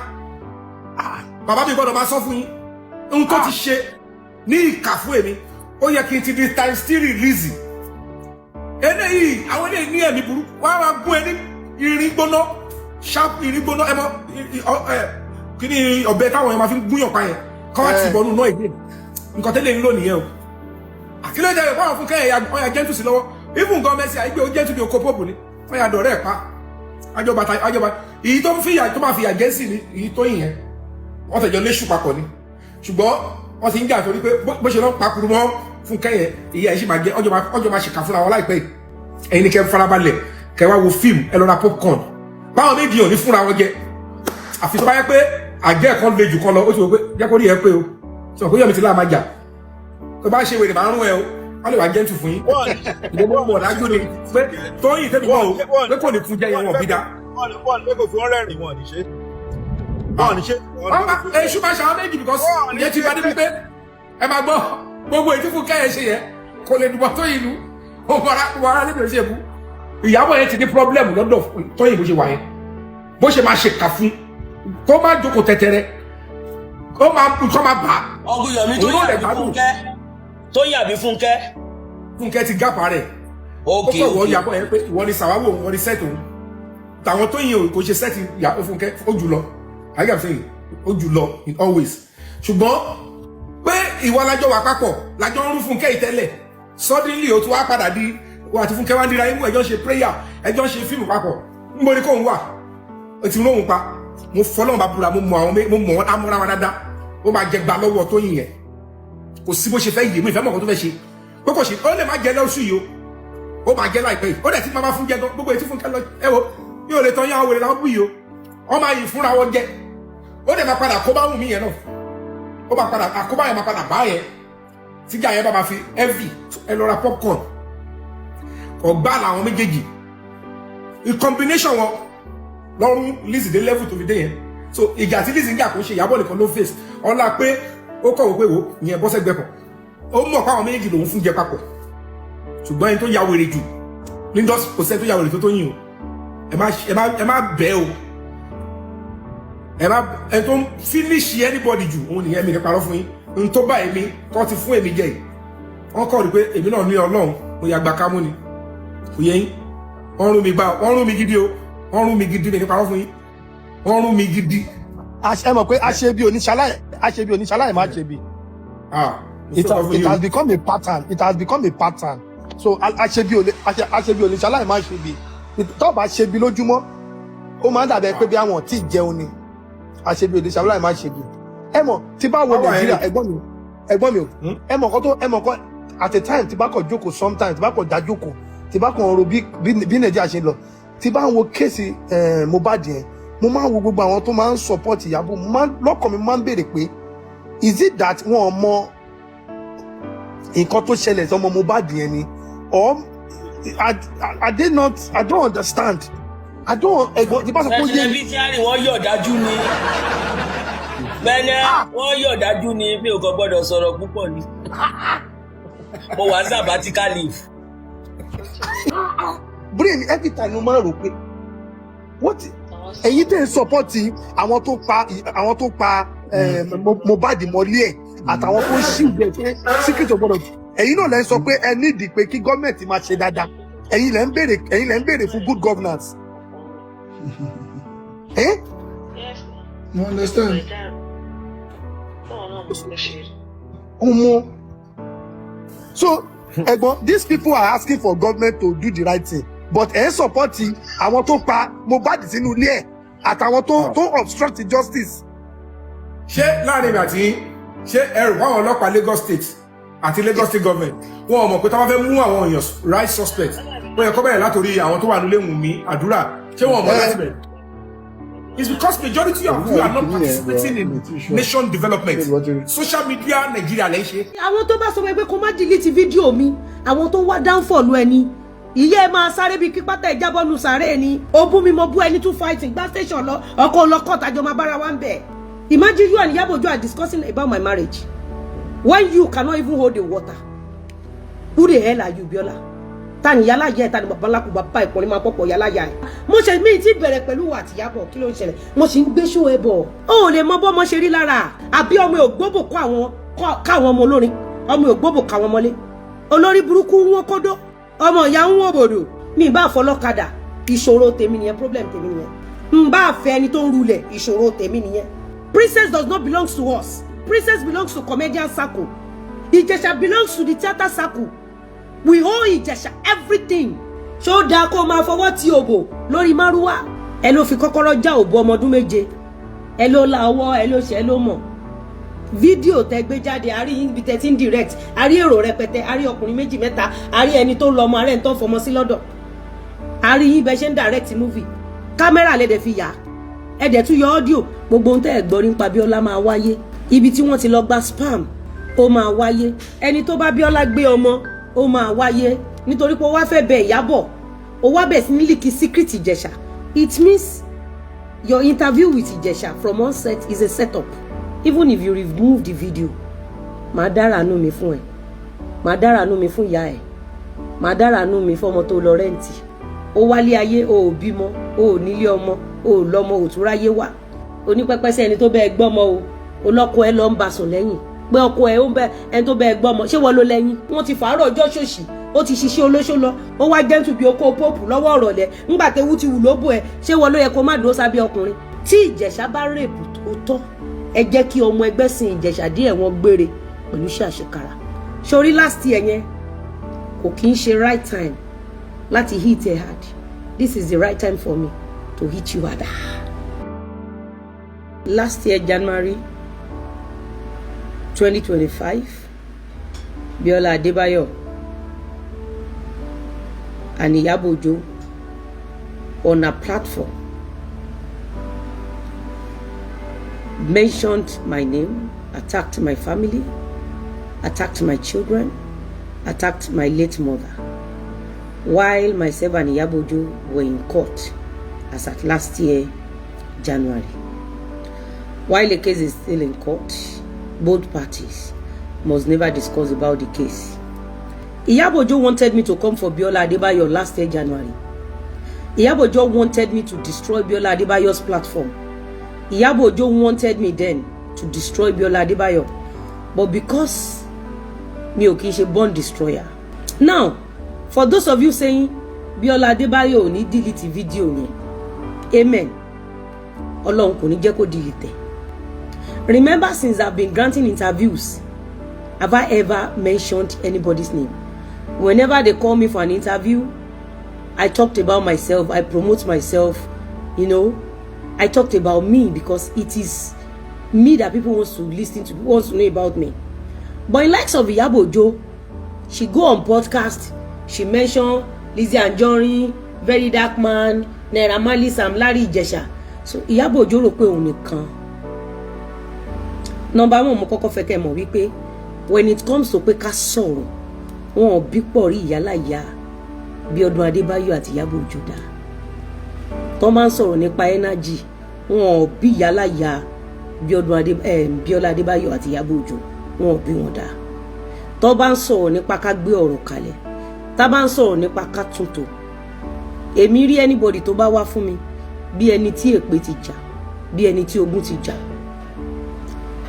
Bàbá mi gbọ́dọ̀ máa sọ fún yín ohun tó ti ṣe ní ìkà fún èmi. Ó yẹ kí n ti di times three Lizzy. Eléyìí, àwọn eléyìí ní ẹ̀mí burúkú. Wọ́n á máa gún ẹ ní irin gbóná, sharp irin gbóná. Ẹ mọ kí ni ọ̀bẹ táwọn yẹn máa fi ń gúnyàn pa yẹn, kọ́ wá ti bọ̀nú náà ìgbé. Nǹkan tẹ́lẹ̀ ń lò nìyẹn o. Àkílẹ̀ jẹ́ ìpá fún kẹ́yìn ọ̀yà gentle sí lọ́wọ́. Even gan mẹ́sì àìgbé ó gentle bí oko pope ni. Wọ́n yà dọ̀rẹ́ ẹ̀ pa àjọba àjọba. Èyí tó ń fìyà, tó máa fìyà jẹ́ sí ni èyí tó yìnyẹn. Wọ́n tẹ̀jọ́ léṣù papọ̀ ni, ṣùgbọ́n wọ́n ti ń jà torí pé bó ṣe lọ́ pakuru mọ́ fún kẹ́yìn, ìyá ẹ̀ sì máa jẹ́ ọjọ́ máa ṣèkà fúnra wọn láìpẹ́ yìí. Ẹ̀yin ni kẹ́ ń farabalẹ̀, kẹ́ wá wo fíìmù, ẹ lọ ra popcorn. Báwọn méjì ò ní fúnra wọn jẹ, àfi tó bá yẹ pé àjẹ́ kan le jù kan lọ. Ó ti wò pé jẹ́ kó rí ẹ pé o sọ pé Yọ̀mí ti láà máa jà. Tó bá ṣe wèrè máa ń rún ẹ o, wọ́n lè wá gentle fún yín. Ìjọba mọ̀ dájú ni pé Tóyìn tẹ́mi gbọ́ o pé kò ní fún jẹ́ yẹn, wọn bí dá. Wọ́n ní kò fi wọ́n rẹ́rìn, wọn ní ṣe. Wọ́n ní ṣe. Wọ́n bá èṣù máa ṣàwọn méjì because ìyẹn ti bá débi pé ẹ máa gbọ́ gbogbo èyí tí fún kẹ́yẹ ṣe yẹ kò lè dùbọ̀ tó ìlú òun ara níbi ò ṣe bú. Ìyàbọ̀ yẹn ti ní problem lọ́dọ̀ Tóyìn. Bó ṣe wà yẹn, bó ṣe máa ṣe kà fún kó má jókòó tẹ́tẹ́rẹ́, kó máa nǹkan máa bà á. Ọgùn Yomi tó Òun náà yàbí lè gbádùn. Fúnkẹ́ tó yàbí Fúnkẹ́. Fúnkẹ́ ti gápá rẹ̀. Ó Ok. kọ̀ wọ́ Ìyàbọ̀ yẹn pé ìwọ ni sàwáwò, òun ni set òun. Tàwọn Tóyìn o, kò ṣe set ìyàwó Fúnkẹ́. Ó jù lọ ayé àfẹ́yìn, ó jù lọ in always. Ṣùgbọ́n pé ìwọ lájọ wà papọ̀, lájọ ń rú Fúnkẹ́ ìtẹ́lẹ̀, suddenly ó tún wá padà di wà àti Fúnkẹ́ wá ń dira imú, ẹjọ́ ń ṣe prayer, ẹjọ́ ń ṣe fíìmù papọ̀. Ń borí kóun wà ó ti róhun pa. Mo fọlọ́run bá búra, mo mọ àwọn, mo mọ wọn amúra wa dáadáa. Ó máa jẹ gba lọ́wọ́ Tóyìn yẹn. Kò sí bó ṣe fẹ́ yé mi, ìfẹ́ mọ̀ kó tó fẹ́ ṣe pé kò ṣe. Ó lè má jẹ lọ́sù yìí o, ó máa jẹ láìpẹ́ yìí. Ó dẹ̀ ti máa fún jẹ gan. Gbogbo etí Fúnkẹ́ lọ, ẹ wo yóò lè tán yá àwọn wèrè làwọn bú yìí o. Wọ́n máa yìí fúnra wọn jẹ. Ó dẹ̀ máa padà kó bá wù mí yẹn náà. Ó máa padà àkóbá yẹn, máa padà bá yẹn tíjà yẹn bá máa fi heavy. Ẹ lọ ra popcorn. Ọgbà làwọn méjèèjì in combination wọn lọ́rùn Lizzy dé level tó fi dé yẹn. So ìjà tí Lizzy ń jà, kò ṣe Ìyábọ̀ nìkan ló face. Ọlá pé ó kọ̀wé pé wò ìyẹn bọ́ sẹ́gbẹ́ kan, ó mọ̀ pé àwọn méjèèjì lòún fún jẹ papọ̀. Ṣùgbọ́n ẹni tó ya wèrè jù ní industry, kò sẹ́ni tó ya wèrè tó Tóyìn o. Ẹ má bẹ́ o. Ẹ má ẹ tó ń finish anybody jù òun nìyẹn. Mi ní parọ́ fún yín. N tó bá èmi tó ti fún èmi jẹ yìí, wọ́n kọ́ rí pé èmi náà ní Ọlọ́run, mo yà gba kámú ni. Kò yẹ yín. Wọ́n rún mi gbá, wọ́n rún mi gidi o, wọ́n rún mi gidi. Mi ní parọ́ fún yín, wọ́n rún mi gidi. Ẹ mọ̀ pé aṣebi oníṣaláì, aṣebi oníṣaláì má ṣe bí. Ah. It has become a pattern. It has become a pattern. So aṣebi oníṣaláì má ṣe bí. Tó bá ṣe bí lójúmọ́, ó máa ń dàbẹ̀ pé bí àwọn tí ì jẹun ni. Aṣebi oníṣaláì má ṣe bí. Ẹ mọ̀ tí bá wo Báwo Nàìjíríà, ẹ rí? ẹ̀gbọ́n mi o, ẹ mọ̀ kọ́ tó, ẹ mọ̀ kọ́ at a time tí bá kọ̀ jókòó, sometimes tí bá kọ̀ dá jókòó, tí bá kọ̀ ro bí Nàìjíríà ṣe ń lọ, tí bá ń wo case Mohbad yẹn, mo máa ń wo gbogbo àwọn tó máa ń support Ìyábọ̀, mo máa ń lọ́kàn mi máa ń béèrè pé, is it that wọn mọ nǹkan tó ṣẹlẹ̀ sọmọ Mohbad yẹn ni, or I did not, I don't understand, I don't. Ẹ̀gbọ́n, tí bá sọ pé ó yé mi. President wọ́n yọ̀ dájú ni bẹ́ẹ̀ni, wọ́n yọ̀ dájú ni. Mi ò kàn gbọ́dọ̀ sọ̀rọ̀ púpọ̀ ni, mo wà ní sabbatical leave. Brain, every time mo máa ń rò pé what, ẹ̀yin tẹ̀ ń support àwọn tó pa Mohbad mọ́lé ẹ̀ àtàwọn tó ń ṣì bẹ̀ pé secret ò gbọ́dọ̀, ẹ̀yin náà lẹ́ ń sọ pé ẹ nídìí pé kí gọ́ọ̀mẹ̀ntì máa ṣe dáadáa. Ẹ̀yin lẹ́ ń béèrè fún good governance. Eh? You understand? Omo. So, ẹ̀gbọ́n, these people are asking for government to do the right thing, but ẹ̀ ń support àwọn tó pa Mohbad sínú ilé ẹ̀ àtàwọn tó obstruct justice. Ṣé láàrin mi àti yín, ṣé ẹrù fáwọn ọlọ́pàá Lagos State àti Lagos State government, wọn ò mọ̀ pé táwọn fẹ́ mú àwọn èèyàn, right suspect, wọ́n yẹ kó bẹ̀rẹ̀ látòrí àwọn tó wà nílé Wùnmí àdúrà? Ṣé wọn ò mọ̀ láti bẹ̀rẹ̀? It's because majority of you are not participating in nation development. Social media Nigeria lẹ́ ń ṣe. Àwọn tó bá sọ pé kó má delete fídíò mi, àwọn tó wá downfall ẹni, ìyá ẹ máa sáré bíi kípátá ìjábọ́nu sáré ni. Ó bú mi, mo bú ẹni, tún fighting gbá station lọ, ọkọ lọ court, àjọ máa bára wa ń bẹ̀. Imagine you and Iyabo Ojo are discussing about my marriage when you cannot even hold the water. Who the hell are you, Biola? Ta ni yálà yẹ? Ta ni bàbá ńlá kù bàbá ìkùnrin máa pọ̀pọ̀ yálà yá ẹ̀? Mo ṣe mí ti bẹ̀rẹ̀ pẹ̀lú wà àtìyábọ̀. Kí ló ń ṣẹlẹ̀? Mo sì ń gbé ṣó ẹ bọ̀. Ó ò lè mọ bọ́ ọmọ ṣe rí lára àbí ọmọ ògbóbò kó àwọn káwọn ọmọ olórin, ọmọ ògbóbò káwọn ọmọlé olórí burúkú ń wọ́n kódó, ọmọ ìyá ń wọ́n bòdò. Mi bá fọlọ́kadà, ìṣòro tèmi nìyẹn, problem tèmi nìyẹn. N bá fẹ́ ẹni tó ń rulẹ̀, ìṣòro tèmi nìyẹn. Princess does not belong to us. Princess belongs to comedian circle. Ìjẹ̀ṣà belongs to the theatre circle. We owe Ìjẹ̀ṣà everything. Ṣó dáa kó máa fọwọ́ ti òbò lórí márúwá? Ẹ ló fi kọ́kọ́rọ́ já òbò ọmọ ọdún 7, ẹ ló la ọwọ́, ẹ ló ṣe, ẹ ló mọ̀. Fídíò tẹ gbé jáde, a rí ibi tẹ ti ń direct, a rí èrò rẹpẹtẹ, a rí ọkùnrin méjì mẹ́ta, a rí ẹni tó lọ ọmọ arẹ tó ń fọmọ sí lọ́dọ̀, a rí yín bẹ ṣe ń direct movie. Kámẹ́rà lẹ́dẹ̀ fi yà á, ẹ dẹ̀ tún yọ audio. Gbogbo ohun tẹ́ ẹ̀ gbọ́ nípa Bíọ́lá máa wáyé. Ibi tí wọ́n ti lọ gba sperm, ó máa wáyé. Ẹni tó bá Bíọ́lá gbé ọmọ, ó máa wáyé. Nítorí pé ó wá fẹ́ bẹ Ìyábọ̀, ó wá bẹ̀ sí ní leak secret Ìjẹ̀ṣà. It means your interview with Ìjẹ̀ṣà from onset is a setup. Even if you remove the video, màá dára nú mi fún ẹ, màá dára nú mi fún ìyá ẹ, màá dára nú mi fún ọmọ tó lọ rent. Ó wálé ayé, o ò bímọ, o ò nílé ọmọ, o ò lọ́mọ, ò tún ráyé wá. Onípẹ́pẹ́sẹ́ ẹni tó bẹ́ẹ̀ gbọ́mọ o, olọ́kọ ẹ lọ ń bá sùn lẹ́yìn pé ọkọ ẹ ó ń bẹ ẹni tó bẹ́ẹ̀ gbọ́mọ. Ṣé wọ́n ló lẹ́yìn? Wọ́n ti fàárọ̀ ọjọ́ ṣòṣì, ó ti ṣiṣẹ́ olóṣó lọ, ó wá gentle bí okó póòpù lọ́wọ́ ọ̀rọ̀lẹ́ ńgbà tẹ́wú ti wù lóbò ẹ. Ṣé wọ́n ló yẹ kó má dúró sábẹ́ ọkùnrin? Tí Ìjẹ̀ṣà bá rape tó tọ́, ẹ jẹ́ kí ọmọ ẹgbẹ́ sin Ìjẹ̀ṣà díẹ̀, wọ́n gbére pẹ̀lú iṣẹ́ àṣekára. Sórí last year yẹn kò kí ń ṣe right time láti hit ẹ hard. This is the right time for me to hit you harder. Last year, January 2025, Biola Adebayo and Iyabo Ojo on a platform mentioned my name, attacked my family, attacked my children, attacked my late mother, while myself and Iyabo Ojo were in court as at last year, January. While the case is still in court, both parties must never discuss about the case. Iyabo Ojo wanted me to come for Biola Adebayo last year, January. Iyabo Ojo wanted me to destroy Biola Adebayo's platform. Iyabo Ojo wanted me then to destroy Biola Adebayo. But because mi ò kì í ṣe born destroyer. Now, for those of you saying Biola Adebayo ò ní delete video yẹn, amen. Ọlọ́run kò ní jẹ́ kó delete ẹ̀. Remember, since I've been granting interviews, have I ever mentioned anybody's name? Whenever they call me for an interview, I talked about myself, I promote myself. I talked about me because it is me that people wants to listen to, wants to know about me. But in likes of Iyabo Ojo, she go on podcast, she mention Lizzy Anjorin, Very Dark Man, Naira Marley, Sam Larry, Ijesha. So Iyabo Ojo rò pé òun nìkan. Number one, mo kọ́kọ́ fẹ́ kẹ́ mọ̀ wípé when it comes to pé ká sọ̀rọ̀, wọn ò bí pọ̀ rí ìyálàyà Bíọ́dún Adébáyọ̀ àti Ìyábọ̀ Òjó dá tó máa ń sọ̀rọ̀ nípa energy. Wọn ò bí ìyálàyà Bíọ́dún Adé Bíọ́lá Adébáyọ̀ àti Ìyábọ̀ Òjó, wọn ò bí wọn dá tó bá ń sọ̀rọ̀ nípa ká gbé ọ̀rọ̀ kalẹ̀, tá bá ń sọ̀rọ̀ nípa ká túntò. Èmi rí anybody tó bá wá fún mi bí ẹni tí èpè ti jà, bí ẹni tí ogun ti jà.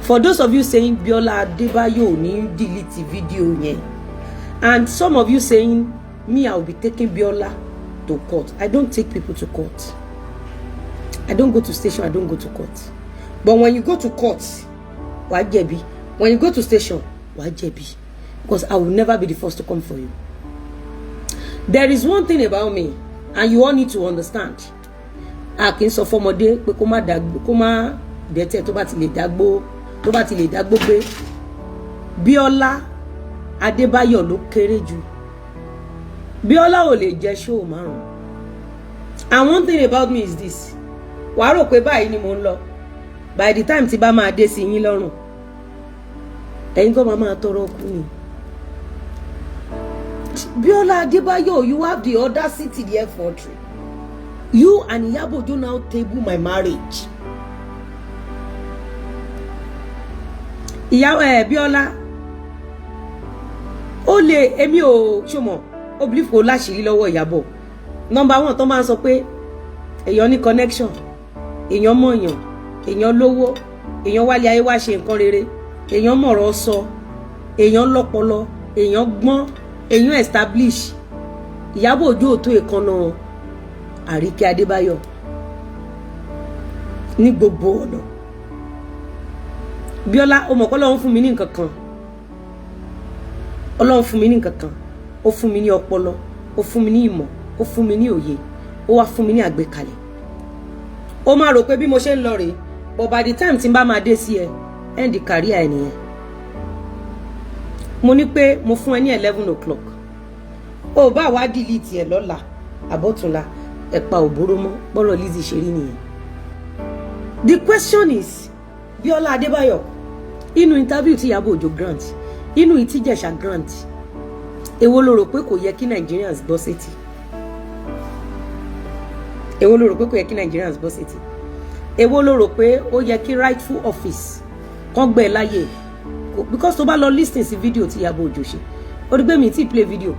For those of you saying Bíọ́lá Adébáyọ̀ ò ní delete video yẹn, and some of you saying me, I will be taking Biola to court, I don't take people to court. I don't go to station, I don't go to court. But when you go to court, wàá jẹ̀bi. When you go to station, wàá jẹ̀bi, because I will never be the first to come for you. There is one thing about me and you all need to understand. A kì í sọ fọmọdé pé kó má dàgbò, kó má dẹ́tẹ̀. Tó bá ti lè dágbó, tó bá ti lè dágbó gbé, Bíọ́lá Adébáyọ̀ ló kéré jù. Bíọ́lá ò lè jẹ show márùn. And one thing about me is this: wàá rò pé báyìí ni mò ń lọ, by the time tí bá máa dé sí yín lọ́rùn, ẹ̀yin kọ́ máa máa tọrọ kú ni. Bíọ́lá Adébáyọ̀, you have the audacity, the effrontery. You and Iyabo Ojo now table my marriage. Ìyá ẹ Bíọ́lá, ó lè èmi ò ṣọmọ, ó believe kó láṣìírí lọ́wọ́ Ìyábọ̀. Number one, tó máa ń sọ pé èèyàn ní connection, èèyàn mọ̀yàn, èèyàn lówó, èèyàn wálé ayé wá ṣe nǹkan rere, èèyàn mọ̀rọ̀ sọ, èèyàn lọ́pọlọ, èèyàn gbọ́n, èèyàn establish. Ìyábọ̀ Òjó ò tó èékánná Àríkẹ́ Adébáyọ̀ ní gbogbo ọ̀nà. Bíọ́lá, ó mọ̀ pé Ọlọ́run fún mi ní nǹkan kan. Ọlọ́run fún mi ní nǹkan kan. Ó fún mi ní ọpọlọ, ó fún mi ní ìmọ̀, ó fún mi ní òye, ó wá fún mi ní àgbékalẹ̀. Ó máa rò pé bí mo ṣe ń lọ rèé, but by the time tí n bá máa dé sí ẹ, end career ẹ nìyẹn. Mo ní pé mo fún ẹ ní 11 o'clock, ó bá wá delete ẹ lọ́la àbọ̀túnla, ẹ̀pa òbóró mọ́ bọ́rọ̀ Lizzy ṣe rí nìyẹn. The question is, Bíọ́lá Adébáyọ̀, inú interview tí Ìyábọ̀ Òjó grant, inú ìtìjẹ̀ṣà grant, èwo ló rò pé kò yẹ kí Nigerians gbọ́ sétí? Èwo ló rò pé kò yẹ kí Nigerians gbọ́ sétí? Èwo ló rò pé ó yẹ kí rightful office kán gbẹ láyè? Because tó bá lọ listen sí video tí Ìyábọ̀ Òjó ṣe, ó rí pé mi tí play video,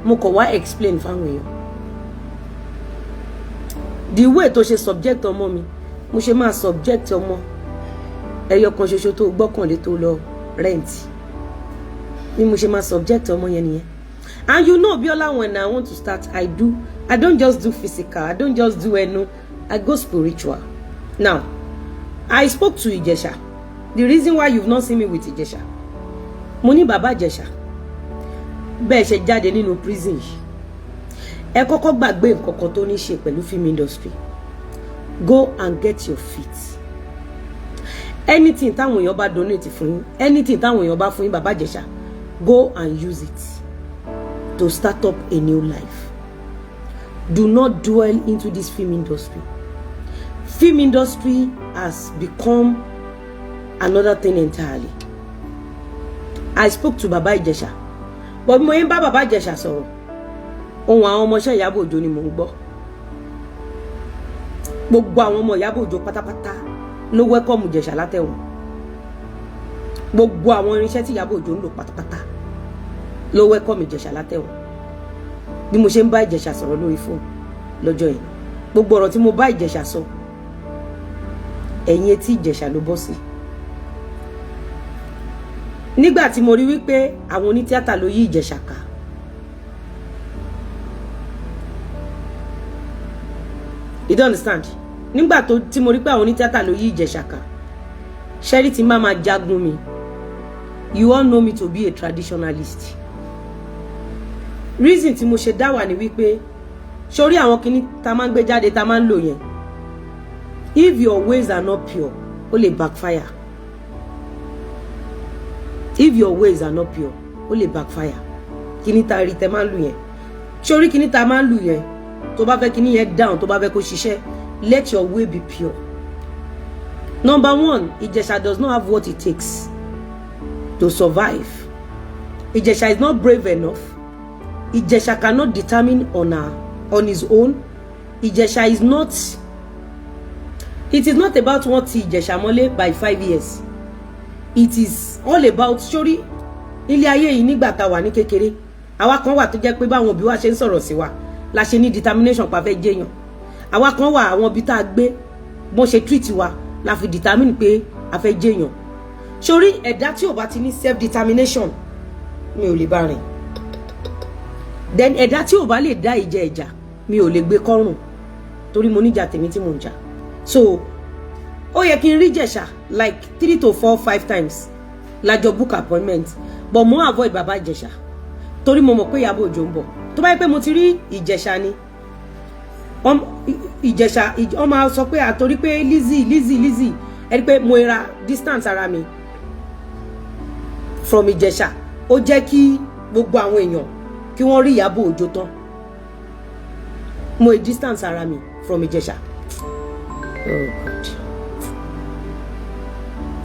mo kàn wá explain fáwọn èèyàn. The way tó ṣe subject ọmọ mi, mo ṣe máa subject ọmọ ẹyọ kan ṣoṣo tó gbọ́kànlé tó lọ rent, bí mo ṣe máa subject ọmọ yẹn nìyẹn. And you know, Biola, when I want to start, I don't just do physical, I don't just do ẹnu, I go spiritual. Now, I spoke to Ijesha. The reason why you've not seen me with Ijesha, mo ní bàbá Ìjẹ̀ṣà, bẹ́ẹ̀ ṣe jáde nínú prison yìí, ẹ kọ́kọ́ gbàgbé nǹkan kan tó ní ṣe pẹ̀lú film industry. Go and get your feet. Anything táwọn èèyàn bá donate fún yín, anything táwọn èèyàn bá fún yín, bàbá Ìjẹ̀ṣà, go and use it to start up a new life. Do not dwell into this film industry. Film industry has become another thing entirely. I spoke to Baba Ìjẹ̀ṣà, but mo ń bá Baba Ìjẹ̀ṣà sọ̀rọ̀, ohun àwọn ọmọọṣẹ́ Ìyábọ̀ Òjó ni mò ń gbọ́. Gbogbo àwọn ọmọ Ìyábọ̀ Òjó pátápátá ló welcome Ìjẹ̀ṣà látẹ̀wọ̀n. Gbogbo àwọn irinṣẹ́ tí Ìyábọ̀ Òjó ń lò pátápátá ló welcome Ìjẹ̀ṣà látẹ̀wọ̀n. Bí mo ṣe ń bá Ìjẹ̀ṣà sọ̀rọ̀ lórí fóònù lọ́jọ́ yẹn, gbogbo ọ̀rọ̀ tí mo bá Ìjẹ̀ṣà sọ, ẹ̀yìn etí Ìjẹ̀ṣà ló bọ́ sí. Nígbà tí mo rí wípé àwọn onítíátà ló yí Ìjẹ̀ṣà ká, you don't understand. Nígbà tó tí mo rí pé àwọn onítíátà ló yí Ìjẹ̀ṣà ká, ṣẹ́rí tí má máa jagun mi. You all know me to be a traditionalist. Reason tí mo ṣe dá wà ní wípé sórí àwọn kinní tá máa ń gbé jáde, tá máa ń lò yẹn, if your ways are not pure, ó lè backfire. If your ways are not pure, ó lè backfire. Kíní tá rí tẹ máa ń lù yẹn, sórí kíní tá máa ń lù yẹn, tó bá fẹ́ kíní yẹn down, tó bá fẹ́ kó ṣiṣẹ́, let your way be pure. Number one, Ìjẹ̀ṣà does not have what it takes to survive. Ìjẹ̀ṣà is not brave enough. Ìjẹ̀ṣà cannot determine on his own. Ìjẹ̀ṣà is not, it is not about wọ́n ti Ìjẹ̀ṣà mọ́lé by 5 years. It is all about, sórí ilé ayé yìí, nígbà tá a wà ní kékeré, àwa kan wà tó jẹ́ pé báwọn òbí wa ṣe ń sọ̀rọ̀ sí wa la ṣe ní determination pa fẹ́ jẹ́yàn. Àwa kan wà, àwọn ibi tá a gbé, bọ́n ṣe treat wa la fi determine pé a fẹ́ jẹ́yàn. Sórí ẹ̀dá tí ò bá ti ní self determination, mi ò lè bá rìn. Then ẹ̀dá tí ò bá lè dá ìjẹ ìjà, mi ò lè gbé kọ́rùn, torí mo níjà tèmi tí mò ń jà. So ó yẹ kí n rí Ìjẹ̀ṣà like three to four five times lájọ book appointment, but mo avoid bàbá Ìjẹ̀ṣà torí mo mọ̀ pé Ìyábọ̀ Òjó ń bọ̀. Tó bá yẹ pé mo ti rí Ìjẹ̀ṣà ni, Ìjẹ̀ṣà wọ́n máa sọ pé àtorí pé Lizzy, Lizzy, Lizzy. Ẹni pé mo ra distance ara mi from Ìjẹ̀ṣà, ó jẹ́ kí gbogbo àwọn èèyàn kí wọ́n rí Ìyábọ̀ Òjó tán. Mo distance ara mi from Ìjẹ̀ṣà. Oh God,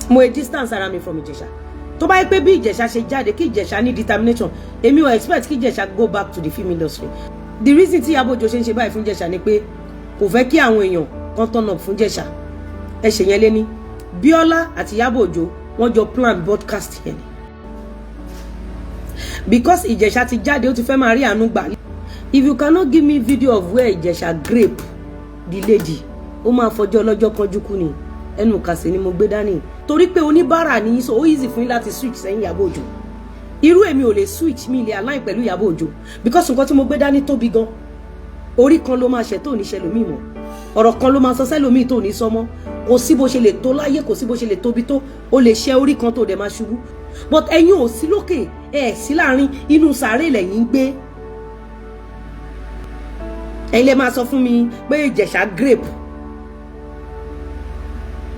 mo distance ara mi from Ìjẹ̀ṣà. Tó bá yẹ pé bí Ìjẹ̀ṣà ṣe jáde, kí Ìjẹ̀ṣà ní determination, èmi ò expect kí Ìjẹ̀ṣà go back to the film industry. The reason tí Ìyábọ̀ Òjó ṣe ń ṣe báyìí fún Ìjẹ̀ṣà ni pé kò fẹ́ kí àwọn èèyàn kan turn up fún Ìjẹ̀ṣà. Ẹ ṣe yẹn lé ní Bíọ́lá àti Ìyábọ̀ Òjó, wọ́n jọ plan broadcast yẹn ni, because Ìjẹ̀ṣà ti jáde, ó ti fẹ́ máa rí àánú gbà. If you cannot give me video of where Ìjẹ̀ṣà grape the lady, ó máa fọjọ́ ọlọ́jọ́ kanjú kú ni. Ẹnu kàsí ni mo gbé dání, torí pé oníbàárà ni, so ó easy fún yín láti switch sẹ́yìn Ìyábọ̀ Òjó. Irú èmi ò lè switch, mi lè align pẹ̀lú Ìyábọ̀ Òjó, because nǹkan tí mo gbé dání tóbi gan. Orí kan ló máa ṣe tó ní ṣẹlòmíì mọ́, ọ̀rọ̀ kan ló máa sọ sẹ́lòmíì tó ní sọmọ́. Kò sí bó ṣe lè tó láyé, kò sí bó ṣe lè tóbi tó, o lè ṣe orí kan tó dẹ̀ máa ṣubú. But ẹ̀yin ò sí lókè, ẹ̀ sí láàrin, inú sàárè lẹ́yìn ń gbé. Ẹ̀yin lè máa sọ fún mi pé Ìjẹ̀ṣà grape.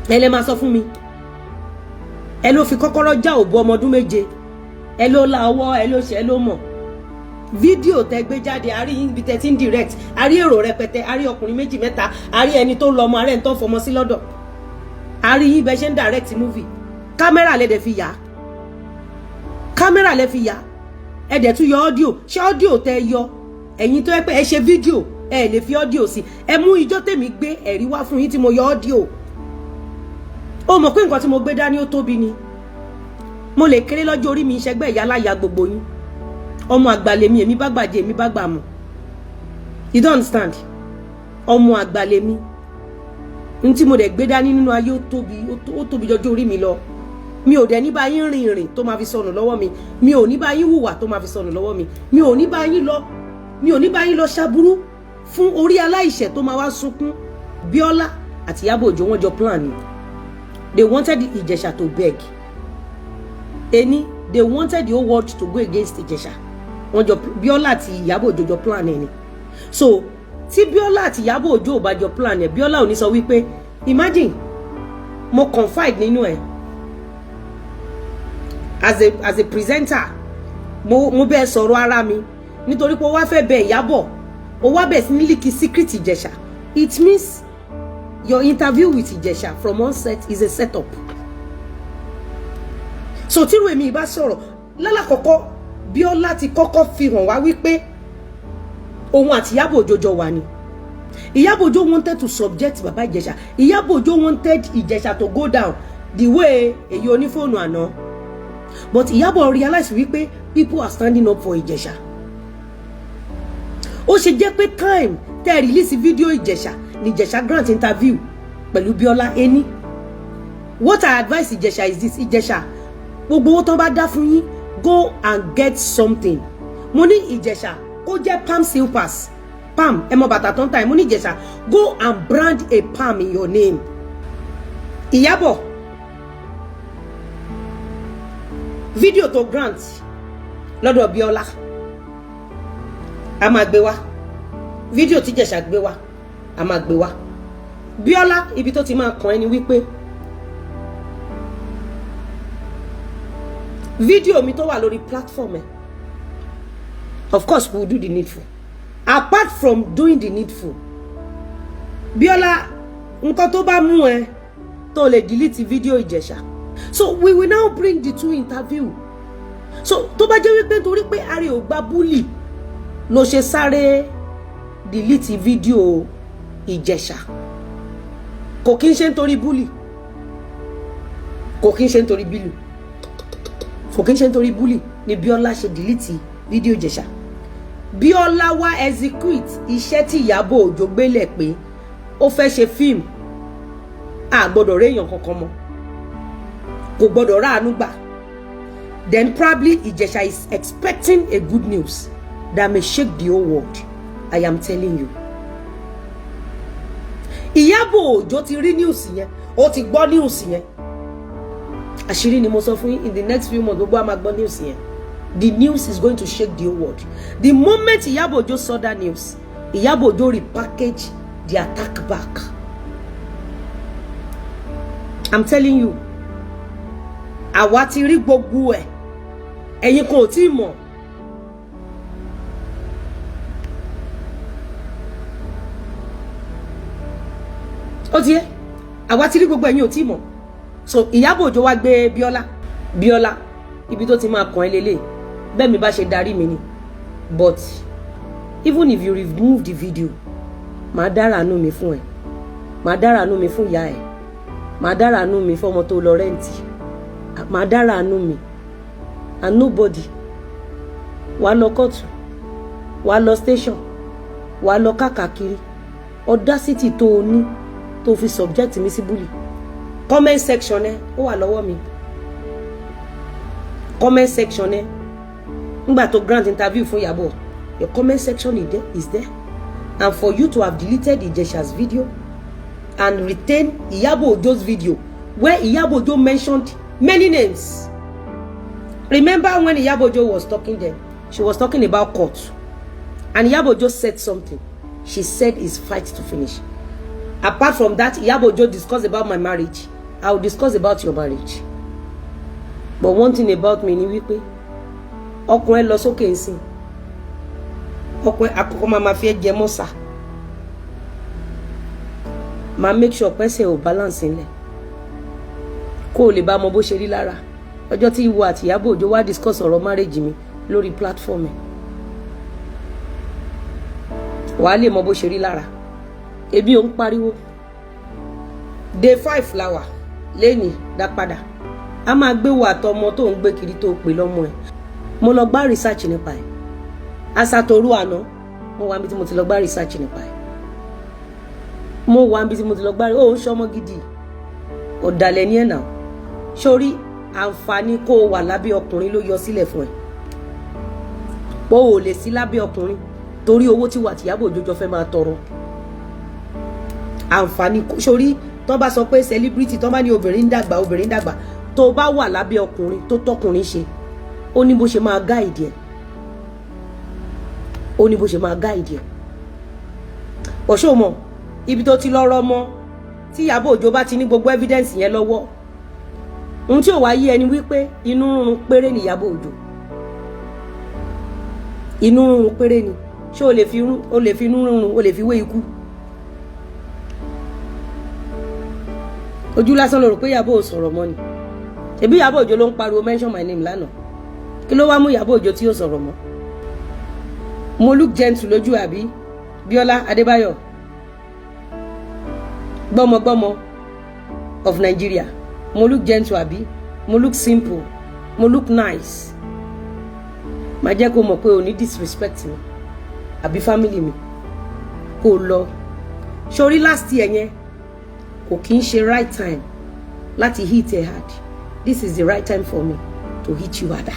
Ẹ lè máa sọ fún mi, ẹ ló fi kọ́kọ́rọ́ já òbú ọmọ ọdún 7, ẹ ló la ọwọ́, ẹ ló ṣe, ẹ ló mọ̀. Fídíò tẹ gbé jáde, a rí ibi tẹ ti ń direct, a rí èrò rẹpẹtẹ, a rí ọkùnrin méjì mẹ́ta, a rí ẹni tó lọ ọmọ, a rí ẹni tó fọmọ sí lọ́dọ̀, a rí yín bẹ ṣe ń direct movie. Kámẹ́rà lẹ dẹ̀ fi yà á, kámẹ́rà lẹ fi yà á, ẹ dẹ̀ tún yọ audio. Ṣé audio tẹ yọ, ẹ̀yin tó yẹ pé ẹ ṣe fídíò, ẹ lè fi audio sí? Ẹ mú ijó tèmi gbé ẹ̀rí wá fún yín tí mo yọ audio. Ó mọ̀ pé nǹkan tí mo gbé dání ó tóbi ni. Mo lè kéré lọ́jọ́ orí mi, ìṣẹ́gbẹ́ ìyá aláya gbogbo yín. Ọmọ àgbà lèmi, èmi bá gbàjẹ́, èmi bá gbà mọ̀. You don't understand. Ọmọ àgbà lèmi. N tí mo dẹ̀ gbé dání nínú ayé, ó tóbi, ó tóbi jọjọ́ orí mi lọ. Mi ò dẹ̀ ní bá yín rìn ìrìn tó máa fi sọnù lọ́wọ́ mi. Mi ò ní bá yín hùwà tó máa fi sọnù lọ́wọ́ mi. Mi ò ní bá yín lọ, mi ò ní bá yín lọ ṣaburú fún orí aláìṣẹ̀ tó máa wá sunkún. Bíọ́lá àti Ìyábọ̀ Òjó, wọ́n jọ plan ni. They wanted Ìjẹ̀ṣà to beg eni. They wanted the whole world to go against Ìjẹ̀ṣà. Wọ́n jọ, Bíọ́lá àti Ìyábọ̀ Òjó jọ plan ẹ̀ ni. So tí Bíọ́lá àti Ìyábọ̀ Òjó ò bá jọ plan ẹ̀, Bíọ́lá ò ní sọ wípé, imagine, mo confide nínú ẹ̀ as a presenter. Mo bẹ́ẹ̀ sọ̀rọ̀ ara mi nítorí pé ó wá fẹ́ bẹ Ìyábọ̀, ó wá bẹ̀ sí ní leak secret Ìjẹ̀ṣà. It means your interview with Ìjẹ̀ṣà from onset is a setup. So tírú èmi ìbá sọ̀rọ̀ lálàkọ́kọ́, Bíọ́lá ti kọ́kọ́ fi hàn wá wípé òun àti Ìyábọ̀ Òjó jọ wà ní. Ìyábọ̀ Òjó wanted to subject Baba Ìjẹ̀ṣà. Ìyábọ̀ Òjó wanted Ìjẹ̀ṣà to go down the way èyí onífóònù àná, but Ìyábọ̀ realize wípé people are standing up for Ìjẹ̀ṣà. Ó ṣe jẹ́ pé time tẹ́ release video Ìjẹ̀ṣà ni Ìjẹ̀ṣà grant interview pẹ̀lú Bíọ́lá ení. What I advise Ìjẹ̀ṣà is this: Ìjẹ̀ṣà, gbogbo owó tán bá dá fún yín, go and get something. Mo ní Ìjẹ̀ṣà kó jẹ́ palm slippers, palm, ẹ mọ bàtà tó ń ta ẹ. Mo ní Ìjẹ̀ṣà, go and brand a palm in your name. Ìyábọ̀, fídíò tó grant lọ́dọ̀ Bíọ́lá, a máa gbé wá. Fídíò tí Ìjẹ̀ṣà gbé wá, a máa gbé wá. Bíọ́lá, ibi tó ti máa kàn ẹ́ ni wípé fídíò mi tó wà lórí platform ẹ, of course we will do the needful. Apart from doing the needful, Bíọ́lá, nǹkan tó bá mú ẹ tó lè delete fídíò Ìjẹ̀ṣà, so we will now bring the two interview. So tó bá jẹ́ wípé nítorí pé ari ò gba bully ló ṣe sáré delete fídíò Ìjẹ̀ṣà, kò kí n ṣe nítorí bully, kò kí n ṣe nítorí bílù, kò kí n ṣe nítorí bully ni Bíọ́lá ṣe delete fídíò Ìjẹ̀ṣà. Bíọ́lá wá execute iṣẹ́ tí Ìyábọ̀ Òjó gbélẹ̀ pé ó fẹ́ ṣe fíìmù. A gbọ́dọ̀ réèyàn kankan mọ́, kò gbọ́dọ̀ ráàánú gbà. Then probably Ìjẹ̀ṣà is expecting a good news that may shake the whole world. I am telling you, Ìyábọ̀ Òjó ti rí news yẹn, ó ti gbọ́ news yẹn. Àṣírí ni mo sọ fún yín. In the next few months, gbogbo a máa gbọ́ news yẹn. The news is going to shake the whole world. The moment Ìyábọ̀ Òjó saw that news, Ìyábọ̀ Òjó repackage the attack back. I'm telling you, àwa ti rí gbogbo ẹ̀, ẹ̀yin kan ò tí ì mọ̀. Ó ti yẹ, àwa ti rí gbogbo, ẹ̀yin ò tí ì mọ̀. So Ìyábọ̀ Òjó wá gbé Bíọ́lá. Bíọ́lá, ibi tó ti máa kàn ẹ́ lélẹ̀, bẹ́ẹ̀ mi bá ṣe darí mi ni. But even if you remove the video, màá dára àánú mi fún ẹ, màá dára àánú mi fún ìyá ẹ, màá dára àánú mi fọmọ tó lọ rent, màá dára àánú mi. And nobody wàá lọ kóòtù, wàá lọ station, wàá lọ káàkiri. Audacity tó o ní tó fi subject mi sí bully, comment section ẹ ó wà lọ́wọ́ mi. Comment section ẹ nígbà tó grant interview fún Ìyábọ̀, your comment section is there, is there. And for you to have deleted Ijesha's video and retain Iyabo Ojo's video where Iyabo Ojo mentioned many names. Remember when Iyabo Ojo was talking then, she was talking about court, and Iyabo Ojo said something. She said it's fight to finish. Apart from that, Iyabo Ojo discussed about my marriage. I will discuss about your marriage. But one thing about me ni wípé ọkùnrin lọ sókè nsìn, ọkùnrin àkọ́kọ́ máa ma fi ẹ́ jẹ mọ́sà, máa make sure pẹ́sẹ̀ ò balance ńlẹ̀ kó o lè bá mọ bó ṣe rí lára. Ọjọ́ tí ìwọ àti Ìyábọ̀ Òjó wá discuss ọ̀rọ̀ marriage mi lórí platform ẹ̀, wàá lè mọ bó ṣe rí lára. Ebi ò ń pariwo. Day 5 la wà lẹ́nìí, dá padà. A máa gbé wo àtọmọ tó ń gbé kiri tó pè lọ́mọ ẹ̀. Mo lọ gbá research nípa ẹ̀. Asatoru àná mo wà níbi tí mo ti lọ gbá research nípa ẹ̀. Mo wà níbi tí mo ti lọ gbárí. Ó ń ṣọmọ gidi, ọ̀dàlẹ̀ ní ẹ̀nà sórí. Àǹfààní kó o wà lábẹ́ ọkùnrin ló yọ sílẹ̀ fún ẹ. O ò lè sí lábẹ́ ọkùnrin torí owó tí wà tìyábọ̀ Òjó jọ fẹ́ máa tọrọ. Àǹfààní sórí tó bá sọ pé celebrity, tó bá ní obìnrin ń dàgbà, obìnrin ń dàgbà, tó bá wà lábẹ́ ọkùnrin tó tọkùnrin ṣe, ó ní bó ṣe máa guide ẹ̀, ó ní bó ṣe máa guide ẹ̀. Ọ̀ṣọ́ mọ̀ ibi tó ti lọ́rọ́ mọ́ tí Ìyábọ̀ Òjó bá ti ní gbogbo evidence yẹn lọ́wọ́. Ohun tí ò wá yí ẹni wípé inú rúnrún péré ni Ìyábọ̀ Òjó, inú rúnrún péré ni. Ṣé o lè fi inú rúnrún, o lè fi wé ikú? Ojú lásán ló rò pé Ìyábọ̀ ò sọ̀rọ̀ mọ́ ni. Ṣebí Ìyábọ̀ Òjó ló ń pariwo "Mention my name" lánàá. Kí ló wá mú Ìyábọ̀ Òjó tí yóò sọ̀rọ̀ mọ́? Mo look gentle lójú, àbí? Bíọ́lá Adébáyọ̀, gbọ́mọgbọ́mọ of Nigeria, mo look gentle, àbí? Mo look simple, mo look nice. Màá jẹ́ kó mọ̀ pé o ní disrespect mi àbí family mi. Kó o lọ sórí last year yẹn, kò kí ń ṣe right time láti hit ẹ hard. This is the right time for me to hit you harder.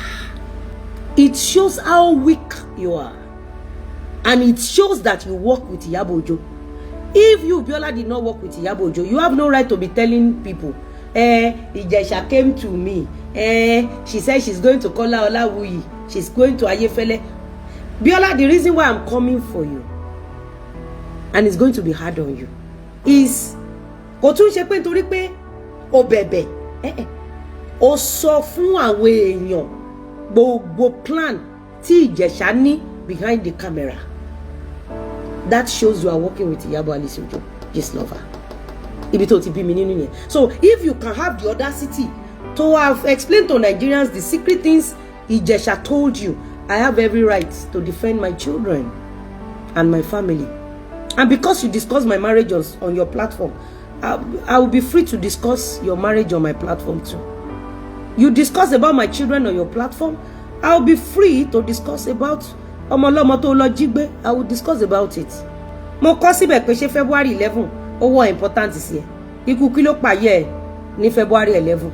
It shows how weak you are and it shows that you work with Iyabo Ojo. If you, Biola, did not work with Iyabo Ojo, you have no right to be telling people, "Ijesha came to me, she said she's going to Kola Olawuyi, she's going to Ayefele." Biola, the reason why I'm coming for you and it's going to be hard on you is kò tún ṣe pé nítorí pé o bẹ̀bẹ̀, o sọ fún àwọn èèyàn gbogbo plan tí Ìjẹ̀ṣà ní behind the camera. That shows you are working with Iyabo Alice Ojo, Gistlover. Ibi tó ti bí mi nínú yẹn. So if you can have the audacity to have explained to Nigerians the secret things Ìjẹ̀ṣà told you, I have every right to defend my children and my family. And because you discuss my marriage on your platform, I will be free to discuss your marriage on my platform too. You discuss about my children on your platform, I will be free to discuss about ọmọ ọlọ́mọ tó lọ jí gbé. I will discuss about it. Mo kọ síbẹ̀ pé ṣé February 11 ó wọ important sí ẹ? Ikú kí ló pààyẹ ẹ ní February 11?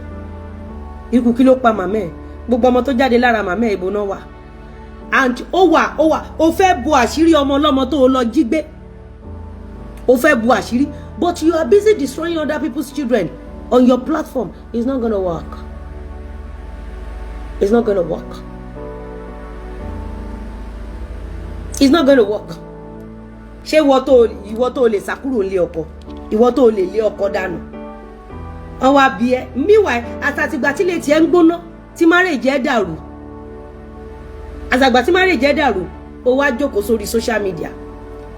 Ikú kí ló pa màmá ẹ? Gbogbo ọmọ tó jáde lára màmá ẹ, ibo náà wà? And ó wà ó fẹ́ bo àṣírí ọmọ ọlọ́mọ tó lọ jí gbé, ó fẹ́ bo àṣírí, but you are busy destroying other people's children on your platform. It's not gonna work. It's not gonna work. It's not gonna work. Ṣé ìwọ tó lè sá kúrò nílé ọkọ, ìwọ tó lè lé ọkọ dànù, wọn wá bí ẹ? Meanwhile, àtàtìgbà tí lè tiẹ̀ ń gbóná, tí marriage ẹ dàrú, àtàgbà tí marriage ẹ dàrú, ó wá jókòó sórí social media,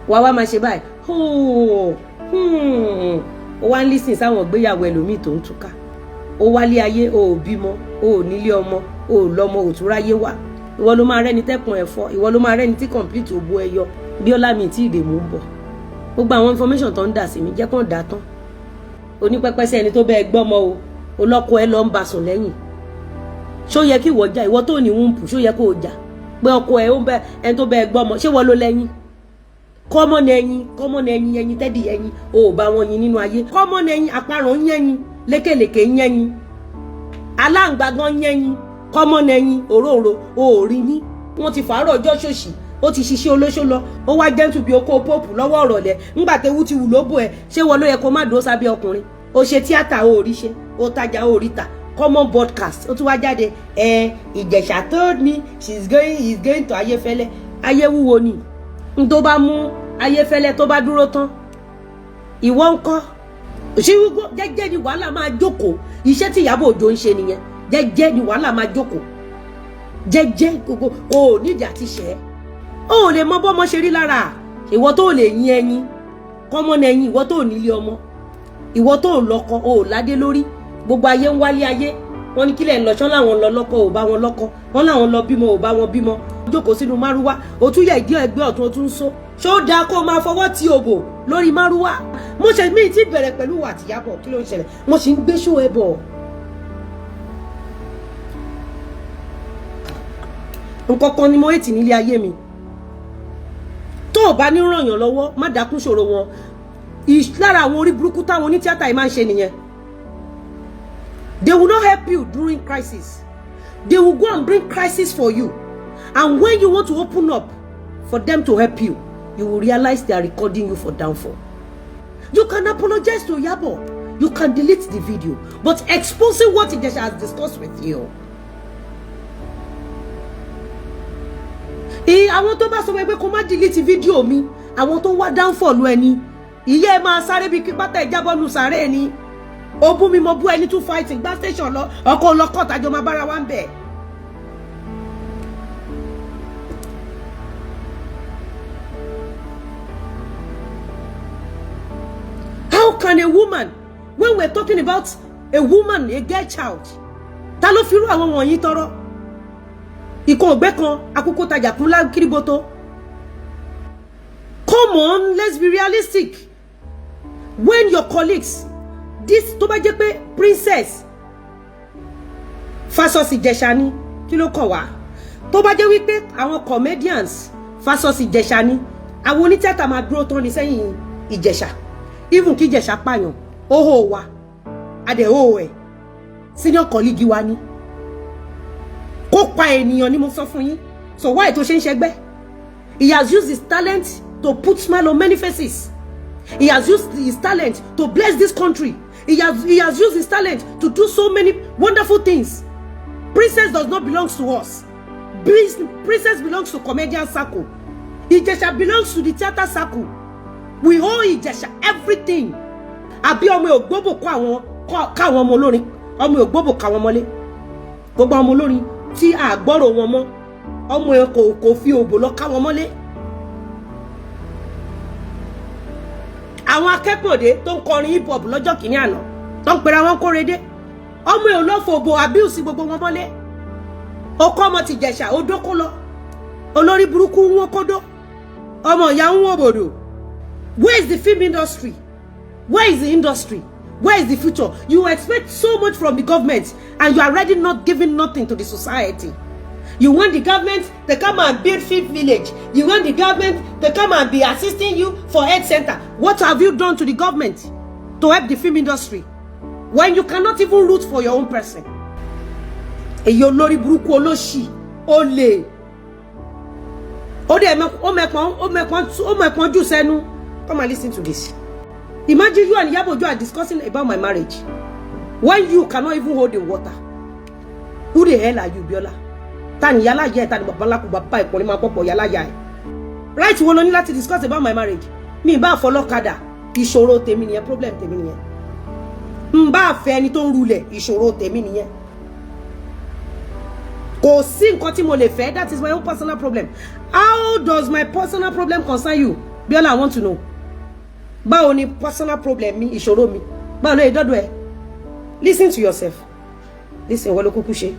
wàá wá máa ṣe báyìí, ó wá ń listen sáwọn ìgbéyàwó ẹlòmíì tó ń túká. Ó wálé ayé, ó ò bímọ, ó ò nílé ọmọ, ó ò lọ́mọ, ò tún ráyé wá. Ìwọ ló máa rẹ́ni tẹ́kùn ẹ̀fọ́, ìwọ ló máa rẹ́ni tí complete òbó ẹyọ. Bíọ́lá, mi tí ìdè mú ń bọ̀. Gbogbo àwọn information tó ń dà sí mi, jẹ́ kàn dà tán. Onípẹ́pẹ́sẹ́ ẹni tó bẹ́ẹ̀ gbọ́mọ o, olọ́kọ ẹ lọ ń ba sùn lẹ́yìn. Ṣó yẹ kí ìwọ jà? Ìwọ tó ní wúńpù, ṣó yẹ kó o jà pé ọkọ ẹ ó ń bẹ ẹni tó bẹ́ẹ̀ gbọ́mọ? Ṣé wọ́n ló lẹ́yìn? Kọ́mọ́ ní ẹyin, kọ́mọ́ ní ẹyin, ẹyin tẹ́dì ẹyin, o ò bá wọn yin nínú ayé. Kọ́mọ́ ní ẹyin, àparò ń yẹ́yin, lékèlèkè ń yẹ́yin, aláǹgbá gan ń yẹ́yin. Kọ́mọ́ ní ẹyin, òróǹro o ò rí yín. Wọ́n ti fàárọ̀ ọjọ́ ṣòṣì, ó ti ṣiṣẹ́ olóṣó lọ, ó wá gentle bí okó póòpù lọ́wọ́ ọ̀rọ̀lẹ́ ńgbà tẹ́wú ti wù lóbò ẹ̀. Ṣé wọ́n ló yẹ kó má dúró sábẹ́ ọkùnrin? Ó ṣe tíátà, ó rí ṣe, ó tajà, ó rí ta. Common broadcast, ó tún wá jáde ẹ. Ìjẹ̀ṣà told me she's going, he's going to Ayéfẹ́lẹ́. Ayé wúwo ni n tó bá mú Ayéfẹ́lẹ́ tó bá dúró tán, ìwọ ń kọ́ ṣé? Jẹ́jẹ́ ni wàhálà máa jókòó. Iṣẹ́ tí Ìyábọ̀ Òjó ń ṣe nìyẹn. Jẹ́jẹ́ ni wàhálà máa jókòó jẹ́jẹ́. Gbogbo o ò nídìí àti ṣẹ́ o ò lè mọ bọ́mọ ṣe rí lára. Ìwọ tó lè yín ẹyin kọ́mọ ní ẹyin, ìwọ tó nílé ọmọ, ìwọ tó lọ́kọ, o ò ládé lórí. Gbogbo ayé ń wálé ayé, wọn ní kílẹ̀ ń lọ ṣán láwọn lọ lọ́kọ, ò bá wọn lọ́kọ, wọn láwọn lọ bímọ, ò bá wọn bímọ. Jókòó sínú márúwá, o tún yẹ ìdí ẹgbẹ́ ọ̀tún, o tún ń sọ. Ṣó dáa kó o máa fọwọ́ ti òbò lórí márúwá? Mo ṣe mí ti bẹ̀rẹ̀ pẹ̀lú wà tìyàbọ̀. Kí ló ń ṣẹlẹ̀? Mo sì ń gbé ṣó ẹ bọ̀. Nǹkan kan ni mo ètì nílé ayé mi. Tó o bá ní ràn yàn lọ́wọ́, má dákún ṣòro wọn. Lára àwọn orí burúkú táwọn onítíátà yìí máa ń ṣe nìyẹn. They will not help you during crisis. They will go and bring crisis for you, and when you want to open up for them to help you, you will realize they are recording you for downfall. You can apologize to Iyabo, you can delete the video, but exposing what Ijesha has discussed with you. Àwọn tó bá sọ pé kó má delete fídíò mi, àwọn tó wá downfall ẹni, ìyá ẹ máa sáré bíi kí pátá ìjábọ́nu sáré ni. Ó bú mi, mo bú ẹni, tún fighting gbá station lọ, ọkọ lọ court, àjọ máa bára wa ń bẹ̀. How can a woman, when we're talking about a woman, a girl child, ta ló fi irú àwọn wọ̀nyí tọrọ? Ìkan ògbẹ́ kan, akókó tajà kún lákìrìbótó. Come on, let's be realistic. When your colleagues, this tó bá jẹ́ pé Princess versus Ìjẹ̀ṣà ni, kí ló kàn wá? Tó bá jẹ́ wípé àwọn comedians versus Ìjẹ̀ṣà ni, àwọn onítìátà máa dúró tán ní sẹ́yìn Ìjẹ̀ṣà. Even kí Ìjẹ̀ṣà pààyàn, ó hò wá, adẹ̀ hò ẹ̀, senior colleague wa ni. Kó pa ènìyàn ni mo sọ fún yín. So why tó ṣe ń ṣẹgbẹ́? He has used his talent to put smile on many faces. He has used his talent to bless this country. He has used his talent to do so many wonderful things. Princess does not belong to us. Princess belongs to comedian circle. Ìjẹ̀ṣà belongs to the theatre circle. We owe Ìjẹ̀ṣà everything. Àbí ọmọ ògbóbò kó àwọn káwọn ọmọ olórin, ọmọ ògbóbò káwọn mọ́lé. Gbogbo ọmọ olórin tí a gbọ́rọ̀ wọn mọ́, ọmọ ẹ kò fi òbò lọ káwọn mọ́lé. Àwọn akẹ́kọ̀ọ́dé tó ń kọrin hip hop lọ́jọ́ kìíní àná tó ń pera wọn kórede, ọmọ ẹ ò lọ́ fòbò abuse gbogbo wọn mọ́lé. Ọkọ ọmọ ti Jẹ̀ṣà ó dókó lọ, olórí burúkú wọn kódó, ọmọ ìyá ń wọ bòdò. Where is the film industry? Where is the industry? Where is the future? You expect so much from the government and you are already not giving nothing to the society. You want the government to come and build film village. You want the government to come and be assisting you for health center. What have you done to the government to help the film industry when you cannot even root for your own person? Èyí olórí burúkú, olóṣì, olè, ó dẹ̀ ó mẹ́pọ̀n jù sẹ́nu. Come and listen to this. Imagine you and Iyabo Ojo are discussing about my marriage when you cannot even hold the water. Who the hell are you, Biola? Ta ni yálà yẹ? Ta ni bàbá ńlá kù bàbá ìpọ́nrí máa pọ̀pọ̀ yálà yá ẹ̀? Right wo lo ní láti discuss about my marriage? Mi bá fọlọ́kadà, ìṣòro tèmi nìyẹn, problem tèmi nìyẹn. N bá fẹ́ ẹni tó ń rulẹ̀, ìṣòro tèmi nìyẹn. Kò sí nǹkan tí mo lè fẹ́. That is my own personal problem. How does my personal problem concern you, Biola? I want to know. Báwo ni personal problem mi, ìṣòro mi, báwo ló yẹ dọ́dọ̀ ẹ? Listen to yourself. Listen, wọ́n ló kúkú ṣe.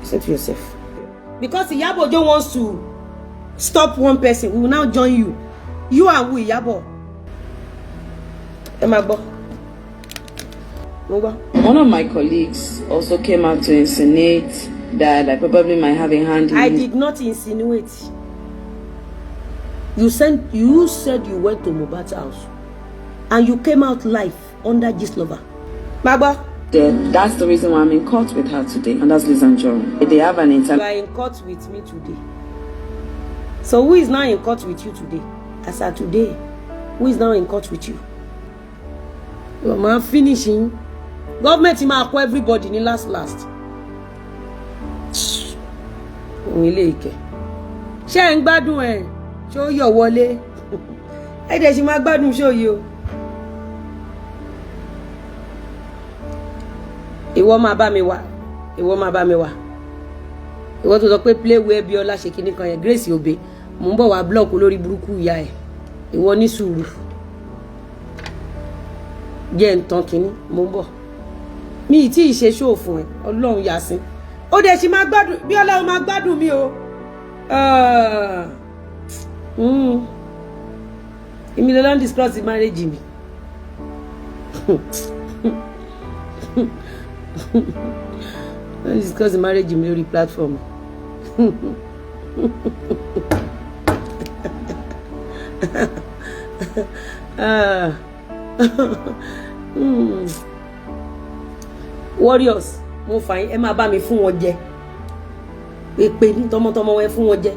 Listen to yourself. Because Iyabo Ojo wants to stop one person, we will now join you. You and who, Iyabo? Ẹ máa gbọ́, mo gbọ́. One of my colleagues also came out to insinuate that I probably might have a hand in I did not insinuate. You said you went to Mohbad's house and you came out live under Gistlover. Má gbọ́. Death. That's the reason why I'm in court with her today, and that's Liz Anjorin. They have an You inter. are in court with me today. So who is now in court with you today? As at today, who is now in court with you? You máa finishing. Government máa kó everybody ní last last. Òun ilé ìkẹ́. Ṣé ẹ̀ ń gbádùn ẹ̀? Ṣé ó yọ̀ wọlé? Ẹ dẹ̀ ṣì máa gbádùn ṣó yìí o. Ìwọ máa bá mi wá. Ìwọ máa bá mi wá. Ìwọ tó sọ pé play where Bíọ́lá ṣe kinní kan yẹn, Grace Obe, mò ń bọ̀ wá block olórí burúkú ìyá ẹ̀. Ìwọ ní sùúrù. Jẹ́ ń tán kinní, mò ń bọ̀. Mi ì tí ì ṣe ṣóò fún ẹ, Ọlọ́run yà sí. Ó dẹ̀ ṣì máa gbádùn, Bíọ́lá, ó máa gbádùn mi o. Ah. Èmi ló lọ ń discuss marriage mi. Ló ń discuss marriage mi lórí platform. Ah. Warriors, mo fà yín, ẹ máa bá mi fún wọn jẹ èpè ní tọmọtọmọ ẹ fún wọn jẹ.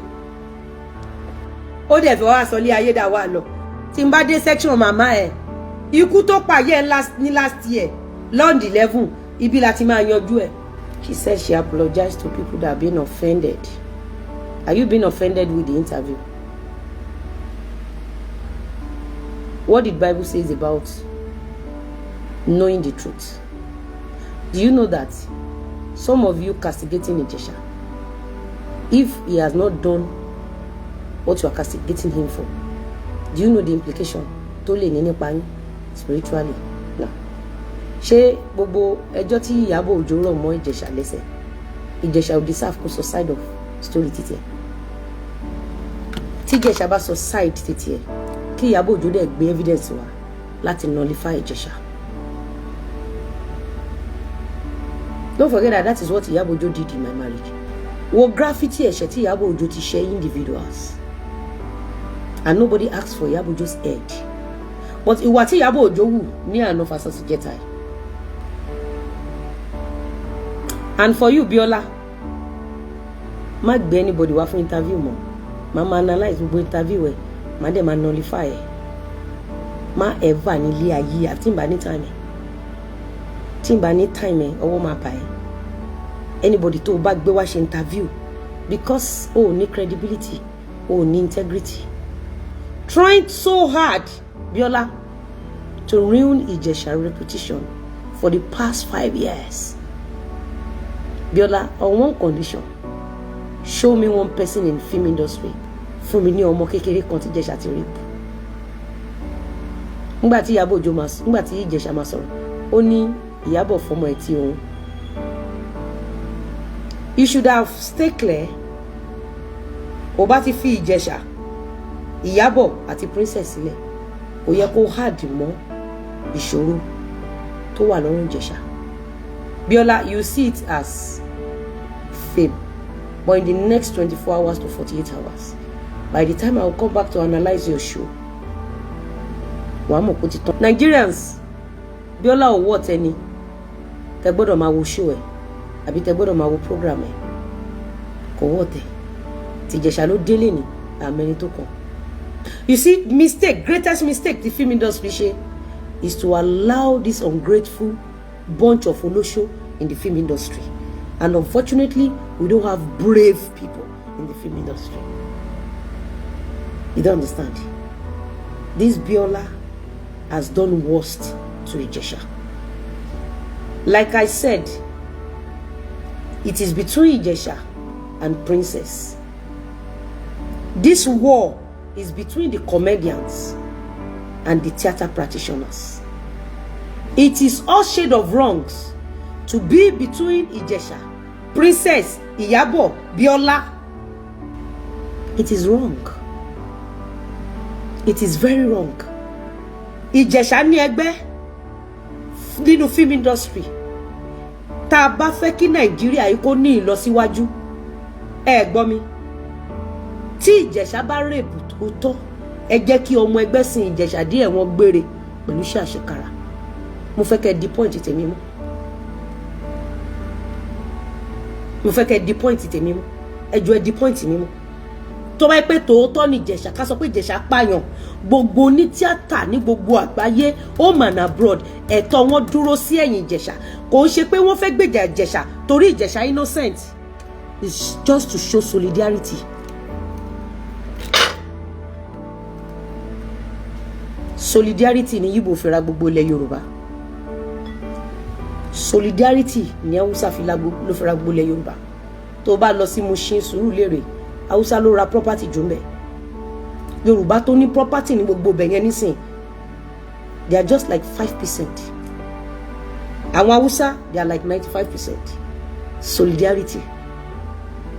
Ó dẹ̀ fẹ́ wá sọ lé ayé dà wá lọ. Tí n bá dé section màmá ẹ̀, ikú tó pààyẹ́ ní last year London 11, ibi la ti máa yanjú ẹ̀. She said she apologized to people that have been offended. Are you being offended with the interview? What did Bible says about knowing the truth? Do you know that some of you castigating Ijesha, if he has not done what you are castigating him for, do you know the implication tó lè ní nípa yín spiritually now? Ṣé gbogbo ẹjọ́ tí Ìyábọ̀ Òjó rọ̀ mọ́ Ìjẹ̀ṣà lẹ́sẹ̀, Ìjẹ̀ṣà ò deserve kó sọ side of story títí ẹ̀? Tí Ìjẹ̀ṣà bá sọ side títí ẹ̀, kí Ìyábọ̀ Òjó dẹ̀ gbé evidence wá láti nullify Ìjẹ̀ṣà. Don't forget that that is what Ìyábọ̀ Òjó did in my marriage. Wo gravity ẹ̀ṣẹ̀ tí Ìyábọ̀ Òjó ti ṣe individuals, and nobody asked for Ìyábọ̀ Òjó's head, but ìwà tí Ìyábọ̀ Òjó wù ní àná fasasi jẹta ẹ̀. And for you, Biola, má gbé anybody wá fún interview mọ́. Má máa analyse gbogbo interview ẹ̀, má dẹ̀ máa nullify ẹ̀. Má ever nílé ayé àti tí n bá ní time ẹ̀, tí n bá ní time ẹ̀, ọwọ́ máa bà ẹ́. Anybody tó o bá gbé wá ṣe interview, because o ò ní credibility, o ò ní integrity, trying so hard, Biola, to ruin Ijesha reputation for the past 5 years. Biola, on one condition: show me one person in film industry, fún mi ní ọmọ kékeré kan tí Ìjẹ̀ṣà ti rape. Nígbà tí Ìyábọ̀ Òjó máa, nígbà tí Ìjẹ̀ṣà máa sọ̀rọ̀, ó ní Ìyábọ̀ fọmọ ẹ̀ tí òun. You should have stay clear. Ò bá ti fi Ìjẹ̀ṣà, Ìyábọ̀ àti Princess sílẹ̀. Kò yẹ kó hard mọ́ ìṣòro tó wà lọ́rùn Ìjẹ̀ṣà. Biola, you see it as fame, but in the next 24 hours to 48 hours, by the time I will come back to analyse your show, wàá mọ̀ kó ti tán. Nigerians, Biola ò wọ́ tẹni tẹ gbọ́dọ̀ máa wo show ẹ̀ àbí tẹ gbọ́dọ̀ máa wo program ẹ̀. Kò wọ́ tẹ̀ tìjẹ̀ṣà ló délé ní àmẹ́ni tó kàn. You see, mistake, greatest mistake the film industry ṣe is to allow this ungrateful bunch of olosho in the film industry, and unfortunately we don't have brave people in the film industry. You don't understand. This Biola has done worst to Ijesha. Like I said, it is between Ijesha and Princess. This war is between the comedians and the theater practitioners. It is all shade of wrongs to be between Ijesha, Princess, Iyabo, Biola. It is wrong. It is very wrong. Ìjẹ̀ṣà ní ẹgbẹ́ nínú film industry. Tá a bá fẹ́ kí Nàìjíríà yìí kó ní ìlọsíwájú, ẹ gbọ́ mi, tí Ìjẹ̀ṣà bá rape tó tọ́, ẹ jẹ́ kí ọmọ ẹgbẹ́ sin Ìjẹ̀ṣà díẹ̀ wọ́n gbére pẹ̀lú iṣẹ́ àṣekára. Mo fẹ́ kẹ́ di point tèmi mú. Mo fẹ́ kẹ́ di point tèmi mú. Ẹ jọ̀ọ́, ẹ di point mi mú. Tó bá yẹ pé tòótọ́ ni Ìjẹ̀ṣà, ká sọ pé Ìjẹ̀ṣà pààyàn, gbogbo ní tíátà ní gbogbo àgbáyé, home and abroad, ẹ̀tọ́ wọn dúró sí ẹ̀yìn Ìjẹ̀ṣà. Kò ń ṣe pé wọ́n fẹ́ gbèjà Ìjẹ̀ṣà torí Ìjẹ̀ṣà innocent. It's just to show solidarity. Solidarity ni Yíbò fi ra gbogbo ilẹ̀ Yorùbá. Solidarity ni Haúsá fi ló fi ra gbogbo ilẹ̀ Yorùbá. Tó bá lọ sí Mushin, Sùúrùlérè, Haúsá ló ra property jù mbẹ̀. Yorùbá tó ní property ní gbogbo ibẹ̀ yẹn nísìn, they are just like 5%. Àwọn Haúsá, they are like 95%. Solidarity.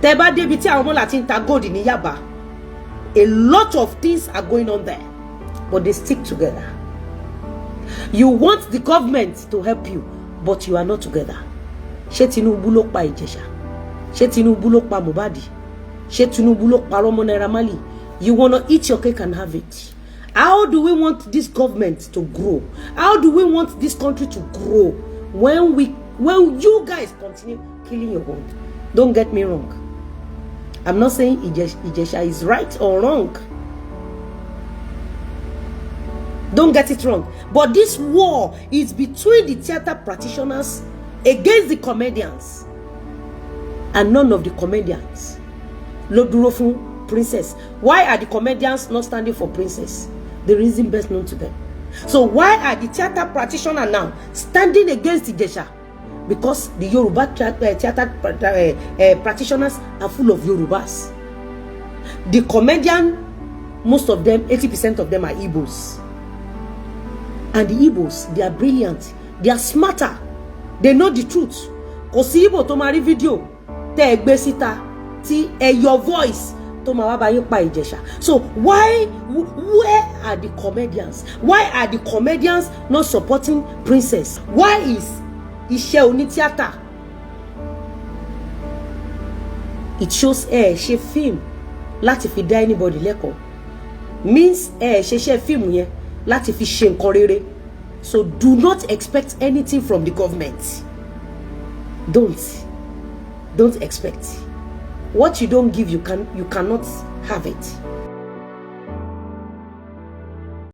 Tẹ bá débi tí àwọn mọ́là ti ń ta gold ní Yaba, a lot of things are going on there, but they stick together. You want the government to help you, but you are not together. Ṣé Tinubu ló pa Ìjẹ̀ṣà? Ṣé Tinubu ló pa Mohbad? Ṣé Tinubu ló parọ́ mọ́ Naira Marley? You wanna eat your cake and have it. How do we want this government to grow? How do we want this country to grow when you guys continue killing your own? Don't get me wrong. I'm not saying Ijesha is right or wrong. Don't get it wrong. But this war is between the theater practitioners against the comedians. And none of the comedians ló dúró fún Princess. Why are the comedians not standing for Princess? The reason best known to them. So why are the theater practitioner now standing against Ijesha? Because the Yoruba theater practitioners are full of Yorubas. The comedian, most of them, 80% of them are Igbos. And the Igbos, they are brilliant. They are smarter. They know the truth. Kò sí Igbo tó máa rí fídíò tẹ́ ẹ gbé síta tí ẹ yọ voice tó máa wá bá yín pa Ìjẹ̀ṣà. So why, where are the comedians? Why are the comedians not supporting Princess? Why is iṣẹ́ onítíátà, it shows ẹ ṣe fíìmù láti fi dá anybody lẹ́kọ̀ọ́, means ẹ ṣe iṣẹ́ fíìmù yẹn láti fi ṣe nǹkan rere. So do not expect anything from the government. Don't expect. What you don't give, you cannot have it.